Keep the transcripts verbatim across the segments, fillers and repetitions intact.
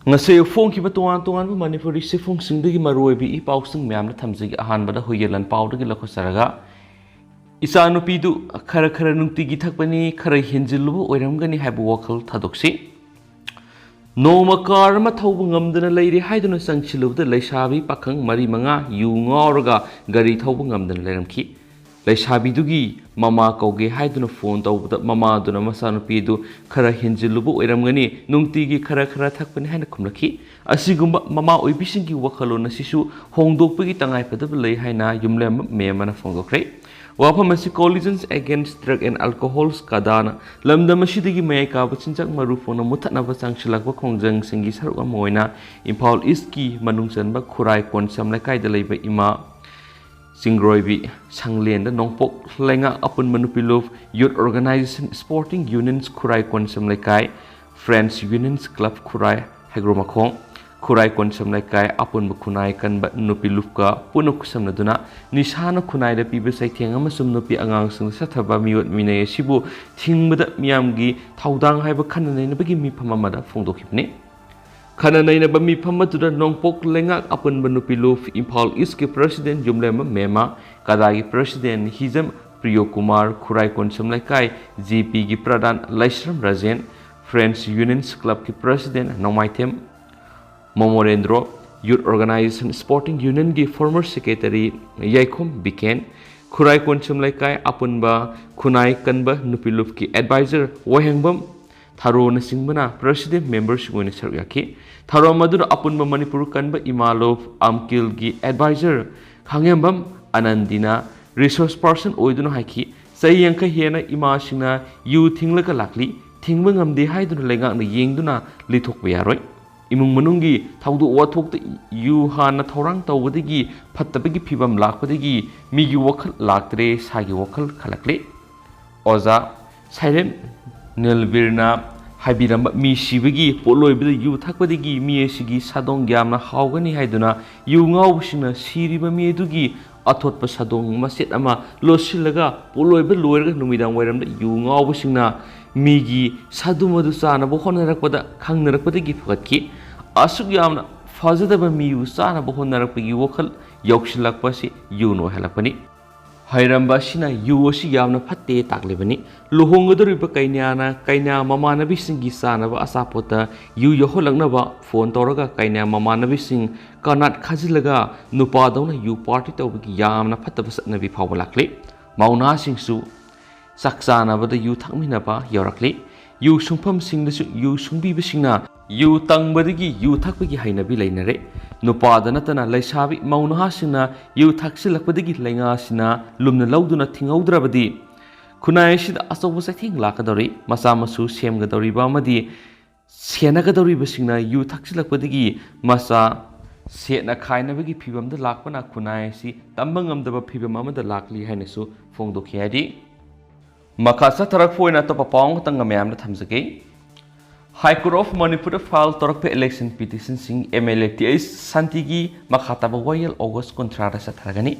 ꯉꯁꯤ ꯐꯣꯡꯈꯤꯕ ꯇꯣꯉꯥꯟ ꯇꯣꯉꯥꯟꯕ ꯃꯅꯤꯄꯨꯔꯤ ꯆꯦꯐꯣꯡꯁꯤꯡꯗꯒꯤ ꯃꯔꯨꯑꯣꯏꯕ ꯏ ꯄꯥꯎꯁꯤꯡ ꯃꯌꯥꯝꯅ ꯊꯝꯖꯒꯦ꯫ ꯑꯍꯥꯟꯕꯗ ꯍꯨꯏꯌꯦꯟ ꯂꯥꯟꯄꯥꯎꯗꯒꯤ ꯂꯧꯈꯠꯆꯔꯒ, ꯏꯆꯥꯅꯨꯄꯤꯗꯨ ꯈꯔ ꯈꯔ ꯅꯨꯡꯇꯤꯒꯤ ꯊꯛꯄꯅꯤ, ꯈꯔ ꯍꯦꯟꯖꯤꯜꯂꯨꯕ ꯑꯣꯏꯔꯝꯒꯅꯤ ꯍꯥꯏꯕ ꯋꯥꯈꯜ ꯊꯥꯗꯣꯛꯁꯤ꯫ ꯅꯣꯡꯃ ꯀꯥꯔ ꯑꯃ ꯊꯧꯕ ꯉꯝꯗꯅ ꯂꯩꯔꯦ ꯍꯥꯏꯗꯨꯅ ꯆꯪꯁꯤꯜꯂꯨꯕꯗ ꯂꯩꯁꯥꯕꯤ ꯄꯥꯈꯪ ꯃꯔꯤ ꯃꯉꯥ ꯌꯨ ꯉꯥꯎꯔꯒ ꯒꯥꯔꯤ ꯊꯧꯕ ꯉꯝꯗꯅ ꯂꯩꯔꯝꯈꯤ꯫ ꯂꯩꯁꯥꯕꯤꯗꯨꯒꯤ ꯃꯃꯥ ꯀꯧꯒꯦ ꯍꯥꯏꯗꯨꯅ ꯐꯣꯟ ꯇꯧꯕꯗ, ꯃꯃꯥꯗꯨꯅ ꯃꯆꯥꯅꯨꯄꯤ ꯑꯗꯨ ꯈꯔ ꯍꯦꯟꯖꯤꯜꯂꯨꯕ ꯑꯣꯏꯔꯝꯒꯅꯤ, ꯅꯨꯡꯇꯤꯒꯤ ꯈꯔ ꯈꯔ ꯊꯛꯄꯅꯤ ꯍꯥꯏꯅ ꯈꯨꯝꯂꯛꯈꯤ꯫ ꯑꯁꯤꯒꯨꯝꯕ ꯃꯃꯥ ꯑꯣꯏꯕꯤꯁꯤꯡꯒꯤ ꯋꯥꯈꯜꯂꯣꯟ ꯑꯁꯤꯁꯨ ꯍꯣꯡꯗꯣꯛꯄꯒꯤ ꯇꯉꯥꯏꯐꯗꯕ ꯂꯩ ꯍꯥꯏꯅ ꯌꯨꯝꯂꯦꯝꯕ ꯃꯦꯝ ꯑꯃꯅ ꯐꯣꯡꯗꯣꯛꯈ꯭ꯔꯦ꯫ ꯋꯥꯐꯝ ꯑꯁꯤ Coalition Against Drug and Alcohols, ꯀꯗꯥꯅ ꯂꯝꯗꯝ ꯑꯁꯤꯗꯒꯤ ꯃꯌꯥꯏ ꯀꯥꯕ ꯆꯤꯟꯖꯥꯛ ꯃꯔꯨ ꯐꯣꯡꯅ ꯃꯨꯊꯠꯅꯕ ꯆꯪꯁꯤꯜꯂꯛꯄ ꯈꯣꯡꯖꯪꯁꯤꯡꯒꯤ ꯁꯔꯨꯛ ꯑꯃ ꯑꯣꯏꯅ ꯏꯝꯐꯥꯜ ꯏꯁꯀꯤ ꯃꯅꯨꯡ ꯆꯟꯕ ꯈꯨꯔꯥꯏ ꯀꯣꯟꯁꯝ ꯂꯩꯀꯥꯏꯗ ꯂꯩꯕ ꯏꯃꯥ ꯆꯤꯡꯒ꯭ꯔꯣꯏꯕꯤ ꯁꯪꯂꯦꯟꯗ ꯅꯣꯡꯄꯣꯛ ꯂꯩꯉꯥꯛ ꯑꯄꯨꯟꯕ ꯅꯨꯄꯤ ꯂꯨꯞ, Youth Organization, Sporting Unions ꯈꯨꯔꯥꯏ ꯀꯣꯟꯁꯝ ꯂꯩꯀꯥꯏ, Friends Unions Club ꯈꯨꯔꯥꯏ ꯍꯩꯒ꯭ꯔꯣꯃꯈꯣꯡ, ꯈꯨꯔꯥꯏ ꯀꯣꯟꯁꯝ ꯂꯩꯀꯥꯏ ꯑꯄꯨꯟꯕ ꯈꯨꯟꯅꯥꯏ ꯀꯟꯕ ꯅꯨꯄꯤ ꯂꯨꯞꯀ ꯄꯨꯟꯅ ꯈꯨꯠꯁꯝꯅꯗꯨꯅ ꯅꯤꯁꯥꯅ ꯈꯨꯟꯅꯥꯏꯗ ꯄꯤꯕ ꯆꯩꯊꯦꯡ ꯑꯃꯁꯨꯡ ꯅꯨꯄꯤ ꯑꯉꯥꯡꯁꯤꯡꯗ ꯆꯠꯊꯕ ꯃꯤꯑꯣꯠ ꯃꯤꯅꯩ ꯑꯁꯤꯕꯨ ꯊꯤꯡꯕꯗ ꯃꯤꯌꯥꯝꯒꯤ ꯊꯧꯗꯥꯡ ꯍꯥꯏꯕ ꯈꯟꯅ ꯅꯩꯅꯕꯒꯤ ꯃꯤꯐꯝ ꯑꯃꯗ ꯐꯣꯡꯗꯣꯛꯈꯤꯕꯅꯤ꯫ ꯈꯟꯅ ꯅꯩꯅꯕ ꯃꯤꯐꯝ ꯑꯗꯨꯗ ꯅꯣꯡꯄꯣꯛ ꯂꯩꯉꯥꯛ ꯑꯄꯨꯟꯕ ꯅꯨꯄꯤ ꯂꯨꯞ, ꯏꯝꯐꯥꯜ ꯏꯁꯀꯤ ꯄ꯭ꯔꯁꯤꯗꯦꯟ ꯌꯨꯝꯂꯦꯝꯕ ꯃꯦꯃꯥ, ꯀꯗꯥꯒꯤ ꯄ꯭ꯔꯁꯤꯗꯦꯟ ꯍꯤꯖꯝ ꯄ꯭ꯔꯤꯌꯣ ꯀꯨꯃꯥꯔ, ꯈꯨꯔꯥꯏ ꯀꯣꯟꯁꯝ ꯂꯩꯀꯥꯏ ꯖꯦ ꯄꯤꯒꯤ ꯄ꯭ꯔꯙꯥꯟ ꯂꯥꯏꯁ꯭ꯔꯝ ꯔꯥꯖꯦꯟ, Friends Unions Clubꯀꯤ ꯄ꯭ꯔꯁꯤꯗꯦꯟ ꯅꯣꯡꯃꯥꯏꯊꯦꯝ ꯃꯣꯃꯣꯔꯦꯟꯗ꯭ꯔꯣ, Youth Organization Sporting Unionꯒꯤ former secretary ꯌꯥꯏꯈꯣꯝ ꯕꯤꯀꯦꯟ, ꯈꯨꯔꯥꯏ ꯀꯣꯟꯁꯝ ꯂꯩꯀꯥꯏ ꯑꯄꯨꯟꯕ ꯈꯨꯟꯅꯥꯏ ꯀꯟꯕ ꯅꯨꯄꯤ ꯂꯨꯞꯀꯤ advisor ꯋꯥꯍꯦꯡꯕꯝ ꯊꯥꯔꯣꯅꯆꯤꯡꯕꯅ president memberꯁꯤꯡ ꯑꯣꯏꯅ ꯁꯔꯨꯛ ꯌꯥꯈꯤ꯫ ꯊꯧꯔꯝ ꯑꯗꯨꯗ ꯑꯄꯨꯟꯕ ꯃꯅꯤꯄꯨꯔ ꯀꯟꯕ ꯏꯃꯥ ꯂꯨꯞ ꯑꯝꯀꯤꯜꯒꯤ advisor ꯈꯥꯡꯉꯦꯝꯕꯝ ꯑꯅꯟꯗꯤꯅ resource person ꯑꯣꯏꯗꯨꯅ ꯍꯥꯏꯈꯤ, ꯆꯍꯤ ꯌꯥꯡꯈꯩ ꯍꯦꯟꯅ ꯏꯃꯥꯁꯤꯡꯅ ꯌꯨ ꯊꯤꯡꯂꯒ ꯂꯥꯛꯂꯤ, ꯊꯤꯡꯕ ꯉꯝꯗꯦ ꯍꯥꯏꯗꯨꯅ ꯂꯩꯉꯥꯛꯅ ꯌꯦꯡꯗꯨꯅ ꯂꯤꯊꯣꯛꯄ ꯌꯥꯔꯣꯏ꯫ ꯏꯃꯨꯡ ꯃꯅꯨꯡꯒꯤ ꯊꯧꯗꯣꯛ ꯋꯥꯊꯣꯛꯇ ꯌꯨ ꯍꯥꯟꯅ ꯊꯧꯔꯥꯡ ꯇꯧꯕꯗꯒꯤ ꯐꯠꯇꯕꯒꯤ ꯐꯤꯕꯝ ꯂꯥꯛꯄꯗꯒꯤ ꯃꯤꯒꯤ ꯋꯥꯈꯜ ꯂꯥꯛꯇ꯭ꯔꯦ, ꯏꯁꯥꯒꯤ ꯋꯥꯈꯜ ꯈꯜꯂꯛꯂꯦ꯫ ꯑꯣꯖꯥ ꯁꯥꯏꯔꯦꯟ ꯅꯤꯜꯕꯤꯔꯅ ꯍꯥꯏꯕꯤꯔꯝꯕ, ꯃꯤ ꯁꯤꯕꯒꯤ ꯄꯣꯠꯂꯣꯏꯕꯗ ꯌꯨ ꯊꯛꯄꯗꯒꯤ ꯃꯤ ꯑꯁꯤꯒꯤ ꯁꯥꯗꯣꯡ ꯌꯥꯝꯅ ꯍꯥꯎꯒꯅꯤ ꯍꯥꯏꯗꯨꯅ ꯌꯨ ꯉꯥꯎꯕꯁꯤꯡꯅ ꯁꯤꯔꯤꯕ ꯃꯤ ꯑꯗꯨꯒꯤ ꯑꯊꯣꯠꯄ ꯁꯥꯗꯣꯡ ꯃꯆꯦꯠ ꯑꯃ ꯂꯣꯠꯁꯤꯜꯂꯒ ꯄꯣꯠꯂꯣꯏꯕ ꯂꯣꯏꯔꯒ ꯅꯨꯃꯤꯗꯥꯡ ꯋꯥꯏꯔꯝꯗ ꯌꯨ ꯉꯥꯎꯕꯁꯤꯡꯅ ꯃꯤꯒꯤ ꯁꯥꯗꯨꯝ ꯑꯗꯨ ꯆꯥꯅꯕ ꯍꯣꯠꯅꯔꯛꯄꯗ ꯈꯪꯅꯔꯛꯄꯗꯒꯤ ꯐꯒꯠꯈꯤ꯫ ꯑꯁꯨꯛ ꯌꯥꯝꯅ ꯐꯖꯗꯕ ꯃꯤꯕꯨ ꯆꯥꯅꯕ ꯍꯣꯠꯅꯔꯛꯄꯒꯤ ꯋꯥꯈꯜ ꯌꯧꯁꯤꯜꯂꯛꯄ ꯑꯁꯤ ꯌꯨꯅ ꯑꯣꯏꯍꯜꯂꯛꯄꯅꯤ꯫ ꯍꯩꯔꯝꯕ ꯑꯁꯤꯅ ꯌꯨ ꯑꯁꯤ ꯌꯥꯝꯅ ꯐꯠꯇꯦ ꯇꯥꯛꯂꯤꯕꯅꯤ꯫ ꯂꯨꯍꯣꯡꯒꯗꯧꯔꯤꯕ ꯀꯩꯅ꯭ꯌꯥꯅ ꯀꯩꯅ꯭ꯌꯥ ꯃꯃꯥꯟꯅꯕꯤꯁꯤꯡꯒꯤ ꯆꯥꯅꯕ ꯑꯆꯥꯄꯣꯠꯇ ꯌꯨ ꯌꯧꯍꯜꯂꯛꯅꯕ ꯐꯣꯟ ꯇꯧꯔꯒ ꯀꯩꯅ꯭ꯌꯥ ꯃꯃꯥꯟꯅꯕꯤꯁꯤꯡ ꯀꯥꯅꯥꯠ ꯈꯥꯖꯤꯜꯂꯒ ꯅꯨꯄꯥꯗꯧꯅ ꯌꯨ ꯄꯥꯔꯇꯤ ꯇꯧꯕꯒꯤ ꯌꯥꯝꯅ ꯐꯠꯇꯕ ꯆꯠꯅꯕꯤ ꯐꯥꯎꯕ ꯂꯥꯛꯂꯤ꯫ ꯃꯧꯅꯥꯁꯤꯡꯁꯨ ꯆꯥꯛ ꯆꯥꯅꯕꯗ ꯌꯨ ꯊꯛꯃꯤꯟꯅꯕ ꯌꯧꯔꯛꯂꯤ꯫ ꯌꯨ ꯁꯨꯡꯐꯝꯁꯤꯡꯗꯁꯨ ꯌꯨ ꯁꯨꯡꯕꯤꯕꯁꯤꯡꯅ ꯌꯨ ꯇꯪꯕꯗꯒꯤ ꯌꯨ ꯊꯛꯄꯒꯤ ꯍꯩꯅꯕꯤ ꯂꯩꯅꯔꯦ꯫ ꯅꯨꯄꯥꯗ ꯅꯠꯇꯅ ꯂꯩꯁꯥꯕꯤ ꯃꯧ ꯅꯍꯥꯁꯤꯡꯅ ꯌꯨ ꯊꯛꯆꯤꯜꯂꯛꯄꯗꯒꯤ ꯂꯩꯉꯥꯛꯁꯤꯅ ꯂꯨꯝꯅ ꯂꯧꯗꯨꯅ ꯊꯤꯡꯍꯧꯗ꯭ꯔꯕꯗꯤ ꯈꯨꯟꯅꯥꯏ ꯑꯁꯤꯗ ꯑꯆꯧꯕ ꯆꯩꯊꯦꯡ ꯂꯥꯛꯀꯗꯧꯔꯤ꯫ ꯃꯆꯥ ꯃꯁꯨ ꯁꯦꯝꯒꯗꯧꯔꯤꯕ ꯑꯃꯗꯤ ꯁꯦꯟꯅꯒꯗꯧꯔꯤꯕꯁꯤꯡꯅ ꯌꯨ ꯊꯛꯆꯤꯜꯂꯛꯄꯗꯒꯤ ꯃꯆꯥ ꯁꯦꯠꯅ ꯈꯥꯏꯅꯕꯒꯤ ꯐꯤꯕꯝꯗ ꯂꯥꯛꯄꯅ ꯈꯨꯟꯅꯥꯏ ꯑꯁꯤ ꯇꯝꯕ ꯉꯝꯗꯕ ꯐꯤꯕꯝ ꯑꯃꯗ ꯂꯥꯛꯂꯤ ꯍꯥꯏꯅꯁꯨ ꯐꯣꯡꯗꯣꯛꯈꯤ ꯍꯥꯏꯔꯤ꯫ ꯃꯈꯥ ꯆꯠꯊꯔꯛꯄ ꯑꯣꯏꯅ ꯑꯇꯣꯞꯄ ꯄꯥꯎ ꯑꯃꯈꯛꯇꯪ ꯃꯌꯥꯝꯗ ꯊꯝꯖꯒꯦ꯫ High Court of ꯃꯅꯤꯄꯨꯔꯗ ꯐꯥꯏꯜ ꯇꯧꯔꯛꯄ ꯏꯂꯦꯛꯁꯟ ꯄꯤꯇꯤꯁꯟꯁꯤꯡ M L A T H ꯁꯥꯟꯇꯤꯒꯤ ꯃꯈꯥ ꯇꯥꯕ ꯋꯥꯌꯦꯜ ꯑꯣꯒꯁ ꯀꯨꯟꯊ꯭ꯔꯥꯗ ꯆꯠꯊꯔꯒꯅꯤ꯫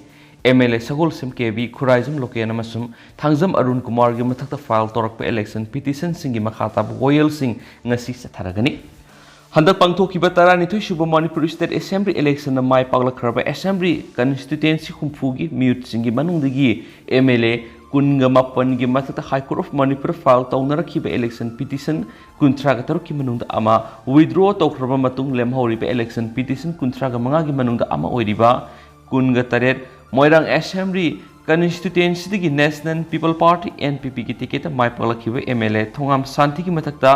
M L A Sagolsem K B, Khuraijam Loken ꯑꯃꯁꯨꯡ ꯊꯥꯡꯖꯝ ꯑꯔꯨꯟ ꯀꯨꯃꯥꯔꯒꯤ ꯃꯊꯛꯇ ꯐꯥꯏꯜ ꯇꯧꯔꯛꯄ ꯏꯂꯦꯛꯁꯟ ꯄꯤꯇꯤꯁꯟꯁꯤꯡꯒꯤ ꯃꯈꯥ ꯇꯥꯕ ꯋꯥꯌꯦꯜꯁꯤꯡ ꯉꯁꯤ ꯆꯠꯊꯔꯒꯅꯤ꯫ ꯍꯟꯗꯛ ꯄꯥꯡꯊꯣꯛꯈꯤꯕ ꯇꯔꯥꯅꯤꯊꯣꯏ ꯁꯨꯕ ꯃꯅꯤꯄꯨꯔ ꯁ꯭ꯇꯦꯠ ꯑꯦꯁꯦꯝꯕ꯭ꯂꯤ ꯏꯂꯦꯛꯁꯟꯗ ꯃꯥꯏ ꯄꯥꯛꯂꯛꯈ꯭ꯔꯕ ꯑꯦꯁꯦꯝꯕ꯭ꯂꯤ ꯀꯟꯁꯇꯤꯇ꯭ꯋꯦꯟꯁꯤ ꯍꯨꯝꯐꯨꯒꯤ ꯃꯤꯍꯨꯠꯁꯤꯡꯒꯤ ꯃꯅꯨꯡꯗꯒꯤ ꯑꯦꯝ ꯑꯦꯜ ꯑꯦ ꯀꯨꯟꯒ ꯃꯥꯄꯟꯒꯤ ꯃꯊꯛꯇ high court of Manipur file ꯇꯧꯅꯔꯛꯈꯤꯕ ꯏꯂꯦꯛꯁꯟ ꯄꯤꯇꯤꯁꯟ ꯀꯨꯟꯊ꯭ꯔꯥꯒ ꯇꯔꯨꯛꯀꯤ ꯃꯅꯨꯡꯗ ꯑꯃ ꯋꯤꯗ꯭ꯔꯣ ꯇꯧꯈ꯭ꯔꯕ ꯃꯇꯨꯡ ꯂꯦꯝꯍꯧꯔꯤꯕ ꯏꯂꯦꯛꯁꯟ ꯄꯤꯇꯤꯁꯟ ꯀꯨꯟꯊ꯭ꯔꯥꯒ ꯃꯉꯥꯒꯤ ꯃꯅꯨꯡꯗ ꯑꯃ ꯑꯣꯏꯔꯤꯕ ꯀꯨꯟꯒ ꯇꯔꯦꯠ ꯃꯣꯏꯔꯥꯡ ꯑꯦꯁꯦꯝꯕ꯭ꯂꯤ ꯀꯟꯁꯇꯤꯇ꯭ꯋꯦꯟꯁꯤꯗꯒꯤ national people's party, N P ꯄꯤꯒꯤ ꯇꯤꯀꯦꯠꯇ ꯃꯥꯏ ꯄꯥꯛꯂꯛꯈꯤꯕ ꯑꯦꯝ ꯑꯦꯜ ꯑꯦ ꯊꯣꯉꯥꯝ ꯁꯥꯟꯇꯤꯒꯤ ꯃꯊꯛꯇ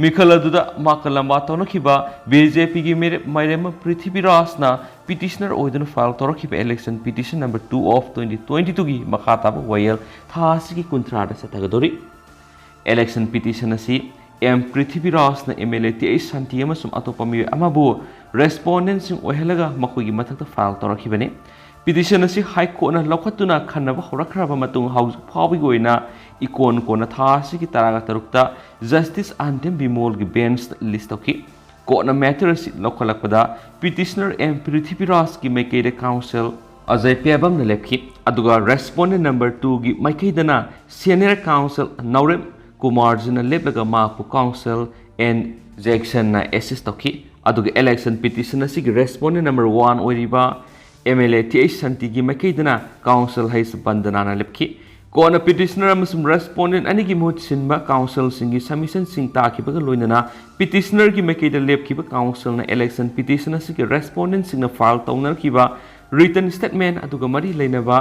ꯃꯤꯈꯜ ꯑꯗꯨꯗ ꯃꯥꯀ ꯂꯝꯕꯥ ꯇꯧꯅꯈꯤꯕ ꯕꯤ ꯖꯦ ꯄꯤꯒꯤ ꯃꯤꯔꯦꯞ ꯃꯥꯏꯔꯦꯝꯕ ꯄ꯭ꯔꯤꯊꯤꯕꯤꯔꯥꯖꯅ ꯄꯤꯇꯤꯁꯅꯔ ꯑꯣꯏꯗꯨꯅ ꯐꯥꯏꯜ ꯇꯧꯔꯛꯈꯤꯕ election petition number two of twenty twenty ꯇꯨꯒꯤ ꯃꯈꯥ ꯇꯥꯕ ꯋꯥꯌꯦꯜ ꯊꯥ ꯑꯁꯤꯒꯤ ꯀꯨꯟꯊ꯭ꯔꯥꯗ ꯆꯠꯊꯒꯗꯧꯔꯤ꯫ ꯏꯂꯦꯛꯁꯟ ꯄꯤꯇꯤꯁꯟ ꯑꯁꯤ ꯑꯦꯝ ꯄ꯭ꯔꯤꯊꯤꯕꯤꯔꯥꯖꯅ M L A T H Shanti ꯑꯃꯁꯨꯡ ꯑꯇꯣꯞꯄ ꯃꯤꯑꯣꯏ ꯑꯃꯕꯨ ꯔꯦꯁꯄꯣꯟꯗꯦꯟꯁꯤꯡ ꯑꯣꯏꯍꯜꯂꯒ ꯃꯈꯣꯏꯒꯤ ꯃꯊꯛꯇ ꯐꯥꯏꯜ ꯇꯧꯔꯛꯈꯤꯕꯅꯤ꯫ ꯄꯤꯇꯤꯁꯟ ꯑꯁꯤ ꯍꯥꯏ ꯀꯣꯔꯠꯅ ꯂꯧꯈꯠꯇꯨꯅ ꯈꯟꯅꯕ ꯍꯧꯔꯛꯈ꯭ꯔꯕ ꯃꯇꯨꯡ ꯍꯧꯖꯤꯛ ꯐꯥꯎꯕꯒꯤ ꯑꯣꯏꯅ ꯏꯀꯣꯟ ꯀꯣꯟꯅ ꯊꯥ ꯑꯁꯤꯒꯤ ꯇꯔꯥꯒ ꯇꯔꯨꯛꯇ ꯖꯁꯇꯤꯁ ꯑꯥꯟꯗꯦꯝ ꯕꯤꯃꯣꯜꯒꯤ ꯕꯦꯟꯁꯇ ꯂꯤꯁ ꯇꯧꯈꯤ꯫ ꯀꯣꯔꯠꯅ ꯃꯦꯇꯔ ꯑꯁꯤ ꯂꯧꯈꯠꯂꯛꯄꯗ ꯄꯤꯇꯤꯁꯅꯔ ꯑꯦꯝ ꯄ꯭ꯔꯤꯊꯤꯕꯤꯔꯥꯖꯀꯤ ꯃꯥꯏꯀꯩꯗ ꯀꯥꯎꯟꯁꯤꯜ ꯑꯖꯌ ꯄꯦꯕꯝꯅ ꯂꯦꯞꯈꯤ, ꯑꯗꯨꯒ ꯔꯦꯁꯄꯣꯟꯗꯦꯟ ꯅꯝꯕꯔ ꯇꯨꯒꯤ ꯃꯥꯏꯀꯩꯗꯅ ꯁꯦꯅꯤꯌꯔ ꯀꯥꯎꯟꯁꯤꯜ ꯅꯧꯔꯦꯝ ꯀꯨꯃꯥꯔꯖꯤꯅ ꯂꯦꯞꯂꯒ ꯃꯍꯥꯛꯄꯨ ꯀꯥꯎꯟꯁꯤꯜ ꯑꯦꯟ ꯖꯦꯛꯁꯟꯅ ꯑꯦꯁꯤꯁ ꯇꯧꯈꯤ꯫ ꯑꯗꯨꯒ election petition ꯑꯁꯤꯒꯤ respondent number one ꯑꯣꯏꯔꯤꯕ M L A T H ꯁꯥꯟꯇꯤꯒꯤ ꯃꯥꯏꯀꯩꯗꯅ counsel H Vandanaꯅ ꯂꯦꯞꯈꯤ꯫ ꯀꯣꯟꯅ petitioner ꯑꯃꯁꯨꯡ respondent ꯑꯅꯤꯒꯤ ꯃꯍꯨꯠ ꯁꯤꯟꯕ counselꯁꯤꯡꯒꯤ submissionꯁꯤꯡ ꯇꯥꯈꯤꯕꯒ ꯂꯣꯏꯅꯅ petitionerꯒꯤ ꯃꯥꯏꯀꯩꯗ ꯂꯦꯞꯈꯤꯕ counselꯅ election petition ꯑꯁꯤꯒꯤ respondentꯁꯤꯡꯅ file ꯇꯧꯅꯔꯛꯈꯤꯕ written statement ꯑꯗꯨꯒ ꯃꯔꯤ ꯂꯩꯅꯕ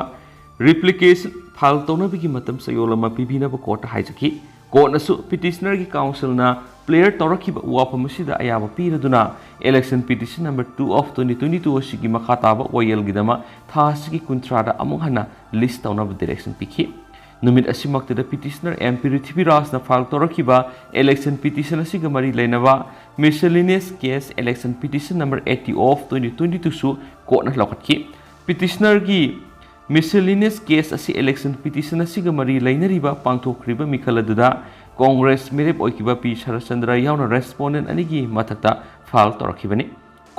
replication file ꯇꯧꯅꯕꯒꯤ ꯃꯇꯝ ꯆꯌꯣꯜ ꯑꯃ ꯄꯤꯕꯤꯅꯕ courtꯇ ꯍꯥꯏꯖꯈꯤ꯫ Courtꯅꯁꯨ petitionerꯒꯤ counselꯅ plead ꯇꯧꯔꯛꯈꯤꯕ ꯋꯥꯐꯝ ꯑꯁꯤꯗ ꯑꯌꯥꯕ ꯄꯤꯔꯗꯨꯅ election petition number two of twenty twenty-two ꯑꯁꯤꯒꯤ ꯃꯈꯥ ꯇꯥꯕ ꯋꯥꯌꯦꯜꯒꯤꯗꯃꯛ ꯊꯥ ꯑꯁꯤꯒꯤ ꯀꯨꯟꯊ꯭ꯔꯥꯗ ꯑꯃꯨꯛ ꯍꯟꯅ list ꯇꯧꯅꯕ direction ꯄꯤꯈꯤ꯫ ꯅꯨꯃꯤꯠ ꯑꯁꯤꯃꯛꯇꯗ petitioner M Prithvirajꯅ file ꯇꯧꯔꯛꯈꯤꯕ election petition ꯑꯁꯤꯒ ꯃꯔꯤ ꯂꯩꯅꯕ miscellaneous case election petition number eighty of twenty twenty-twoꯁꯨ courtꯅ ꯂꯧꯈꯠꯈꯤ꯫ Petitionerꯒꯤ miscellaneous case ꯑꯁꯤ election petition ꯑꯁꯤꯒ ꯃꯔꯤ ꯂꯩꯅꯔꯤꯕ ꯄꯥꯡꯊꯣꯛꯈ꯭ꯔꯤꯕ ꯃꯤꯈꯜ ꯑꯗꯨꯗ Congress ꯃꯤꯔꯦꯞ ꯑꯣꯏꯈꯤꯕ ꯄꯤ ꯁꯔꯠꯆꯟꯗ꯭ꯔ ꯌꯥꯎꯅ respondent ꯑꯅꯤꯒꯤ ꯃꯊꯛꯇ file ꯇꯧꯔꯛꯈꯤꯕꯅꯤ꯫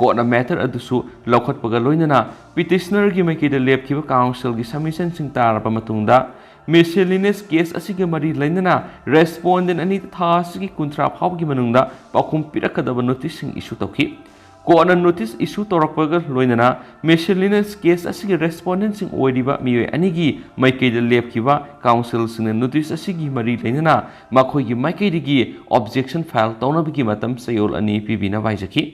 Courtꯅ matter ꯑꯗꯨꯁꯨ ꯂꯧꯈꯠꯄꯒ ꯂꯣꯏꯅꯅ petitionerꯒꯤ ꯃꯥꯏꯀꯩꯗ ꯂꯦꯞꯈꯤꯕ counselꯒꯤ submissionꯁꯤꯡ ꯇꯥꯔꯕ ꯃꯇꯨꯡꯗ miscellaneous case ꯑꯁꯤꯒ ꯃꯔꯤ ꯂꯩꯅꯅ respondent ꯑꯅꯤ ꯊꯥ ꯑꯁꯤꯒꯤ ꯀꯨꯟꯊ꯭ꯔꯥ ꯐꯥꯎꯕꯒꯤ ꯃꯅꯨꯡꯗ ꯄꯥꯎꯈꯨꯝ ꯄꯤꯔꯛꯀꯗꯕ noticeꯁꯤꯡ issue ꯇꯧꯈꯤ꯫ Courtꯅ notice issue ꯇꯧꯔꯛꯄꯒ ꯂꯣꯏꯅꯅ miscellaneous case ꯑꯁꯤꯒꯤ respondentꯁꯤꯡ ꯑꯣꯏꯔꯤꯕ ꯃꯤꯑꯣꯏ ꯑꯅꯤꯒꯤ ꯃꯥꯏꯀꯩꯗ ꯂꯦꯞꯈꯤꯕ counselꯁꯤꯡꯅ notice ꯑꯁꯤꯒꯤ ꯃꯔꯤ ꯂꯩꯅꯅ ꯃꯈꯣꯏꯒꯤ ꯃꯥꯏꯀꯩꯗꯒꯤ objection file ꯇꯧꯅꯕꯒꯤ ꯃꯇꯝ ꯆꯌꯣꯜ ꯑꯅꯤ ꯄꯤꯕꯤꯅꯕ ꯍꯥꯏꯖꯈꯤ꯫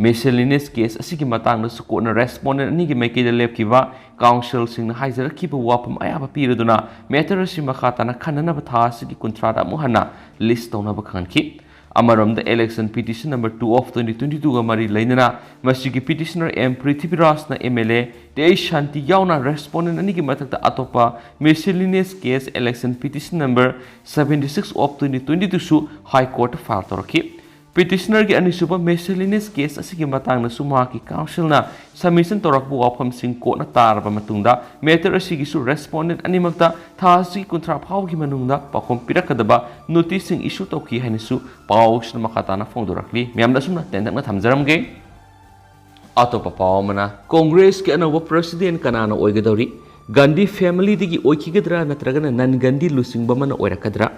Miscellaneous case ꯑꯁꯤꯒꯤ ꯃꯇꯥꯡꯗꯁꯨ courtꯅ respondent ꯑꯅꯤꯒꯤ ꯃꯥꯏꯀꯩꯗ ꯂꯦꯞꯈꯤꯕ counselꯁꯤꯡꯅ ꯍꯥꯏꯖꯔꯛꯈꯤꯕ ꯋꯥꯐꯝ ꯑꯌꯥꯕ ꯄꯤꯔꯗꯨꯅ matter ꯑꯁꯤ ꯃꯈꯥ ꯇꯥꯅ ꯈꯟꯅꯅꯕ ꯊꯥ ꯑꯁꯤꯒꯤ ꯀꯨꯟꯊ꯭ꯔꯥꯗ ꯑꯃꯨꯛ ꯍꯟꯅ list ꯇꯧꯅꯕ ꯈꯪꯍꯟꯈꯤ꯫ ꯑꯃꯔꯣꯝꯗ election petition number two of twenty twenty-twoꯒ ꯃꯔꯤ ꯂꯩꯅꯅ ꯃꯁꯤꯒꯤ petitioner M Prithvirajꯅ M L A T H ꯁꯥꯟꯇꯤ ꯌꯥꯎꯅ respondent ꯑꯅꯤꯒꯤ ꯃꯊꯛꯇ ꯑꯇꯣꯞꯄ miscellaneous case election petition number seventy six of twenty twenty twoꯁꯨ High Courtꯇ file ꯇꯧꯔꯛꯈꯤ꯫ Petitionerꯒꯤ ꯑꯅꯤꯁꯨꯕ miscellaneous case ꯑꯁꯤꯒꯤ ꯃꯇꯥꯡꯗꯁꯨ ꯃꯍꯥꯛꯀꯤ counselꯅ submission ꯇꯧꯔꯛꯄ ꯋꯥꯐꯝꯁꯤꯡ courtꯅ ꯇꯥꯔꯕ ꯃꯇꯨꯡꯗ matter ꯑꯁꯤꯒꯤꯁꯨ respondent ꯑꯅꯤꯃꯛꯇ ꯊꯥ ꯑꯁꯤꯒꯤ ꯀꯨꯟꯊ꯭ꯔꯥ ꯐꯥꯎꯕꯒꯤ ꯃꯅꯨꯡꯗ ꯄꯥꯎꯈꯨꯝ ꯄꯤꯔꯛꯀꯗꯕ noticeꯁꯤꯡ issue ꯇꯧꯈꯤ ꯍꯥꯏꯅꯁꯨ ꯄꯥꯎꯁꯤꯅ ꯃꯈꯥ ꯇꯥꯅ ꯐꯣꯡꯗꯣꯔꯛꯂꯤ꯫ ꯃꯌꯥꯝꯗ ꯑꯁꯨꯝꯅ ꯇꯦꯟꯇꯛꯅ ꯊꯝꯖꯔꯝꯒꯦ꯫ ꯑꯇꯣꯞꯄ ꯄꯥꯎ ꯑꯃꯅ, Congressꯀꯤ ꯑꯅꯧꯕ president ꯀꯅꯥꯅ ꯑꯣꯏꯒꯗꯧꯔꯤ? ꯒꯥꯟꯙꯤ familyꯗꯒꯤ ꯑꯣꯏꯈꯤꯒꯗ꯭ꯔꯥ ꯅꯠꯇ꯭ꯔꯒꯅ non Gandhi ꯂꯨꯆꯤꯡꯕ ꯑꯃꯅ ꯑꯣꯏꯔꯛꯀꯗ꯭ꯔꯥ?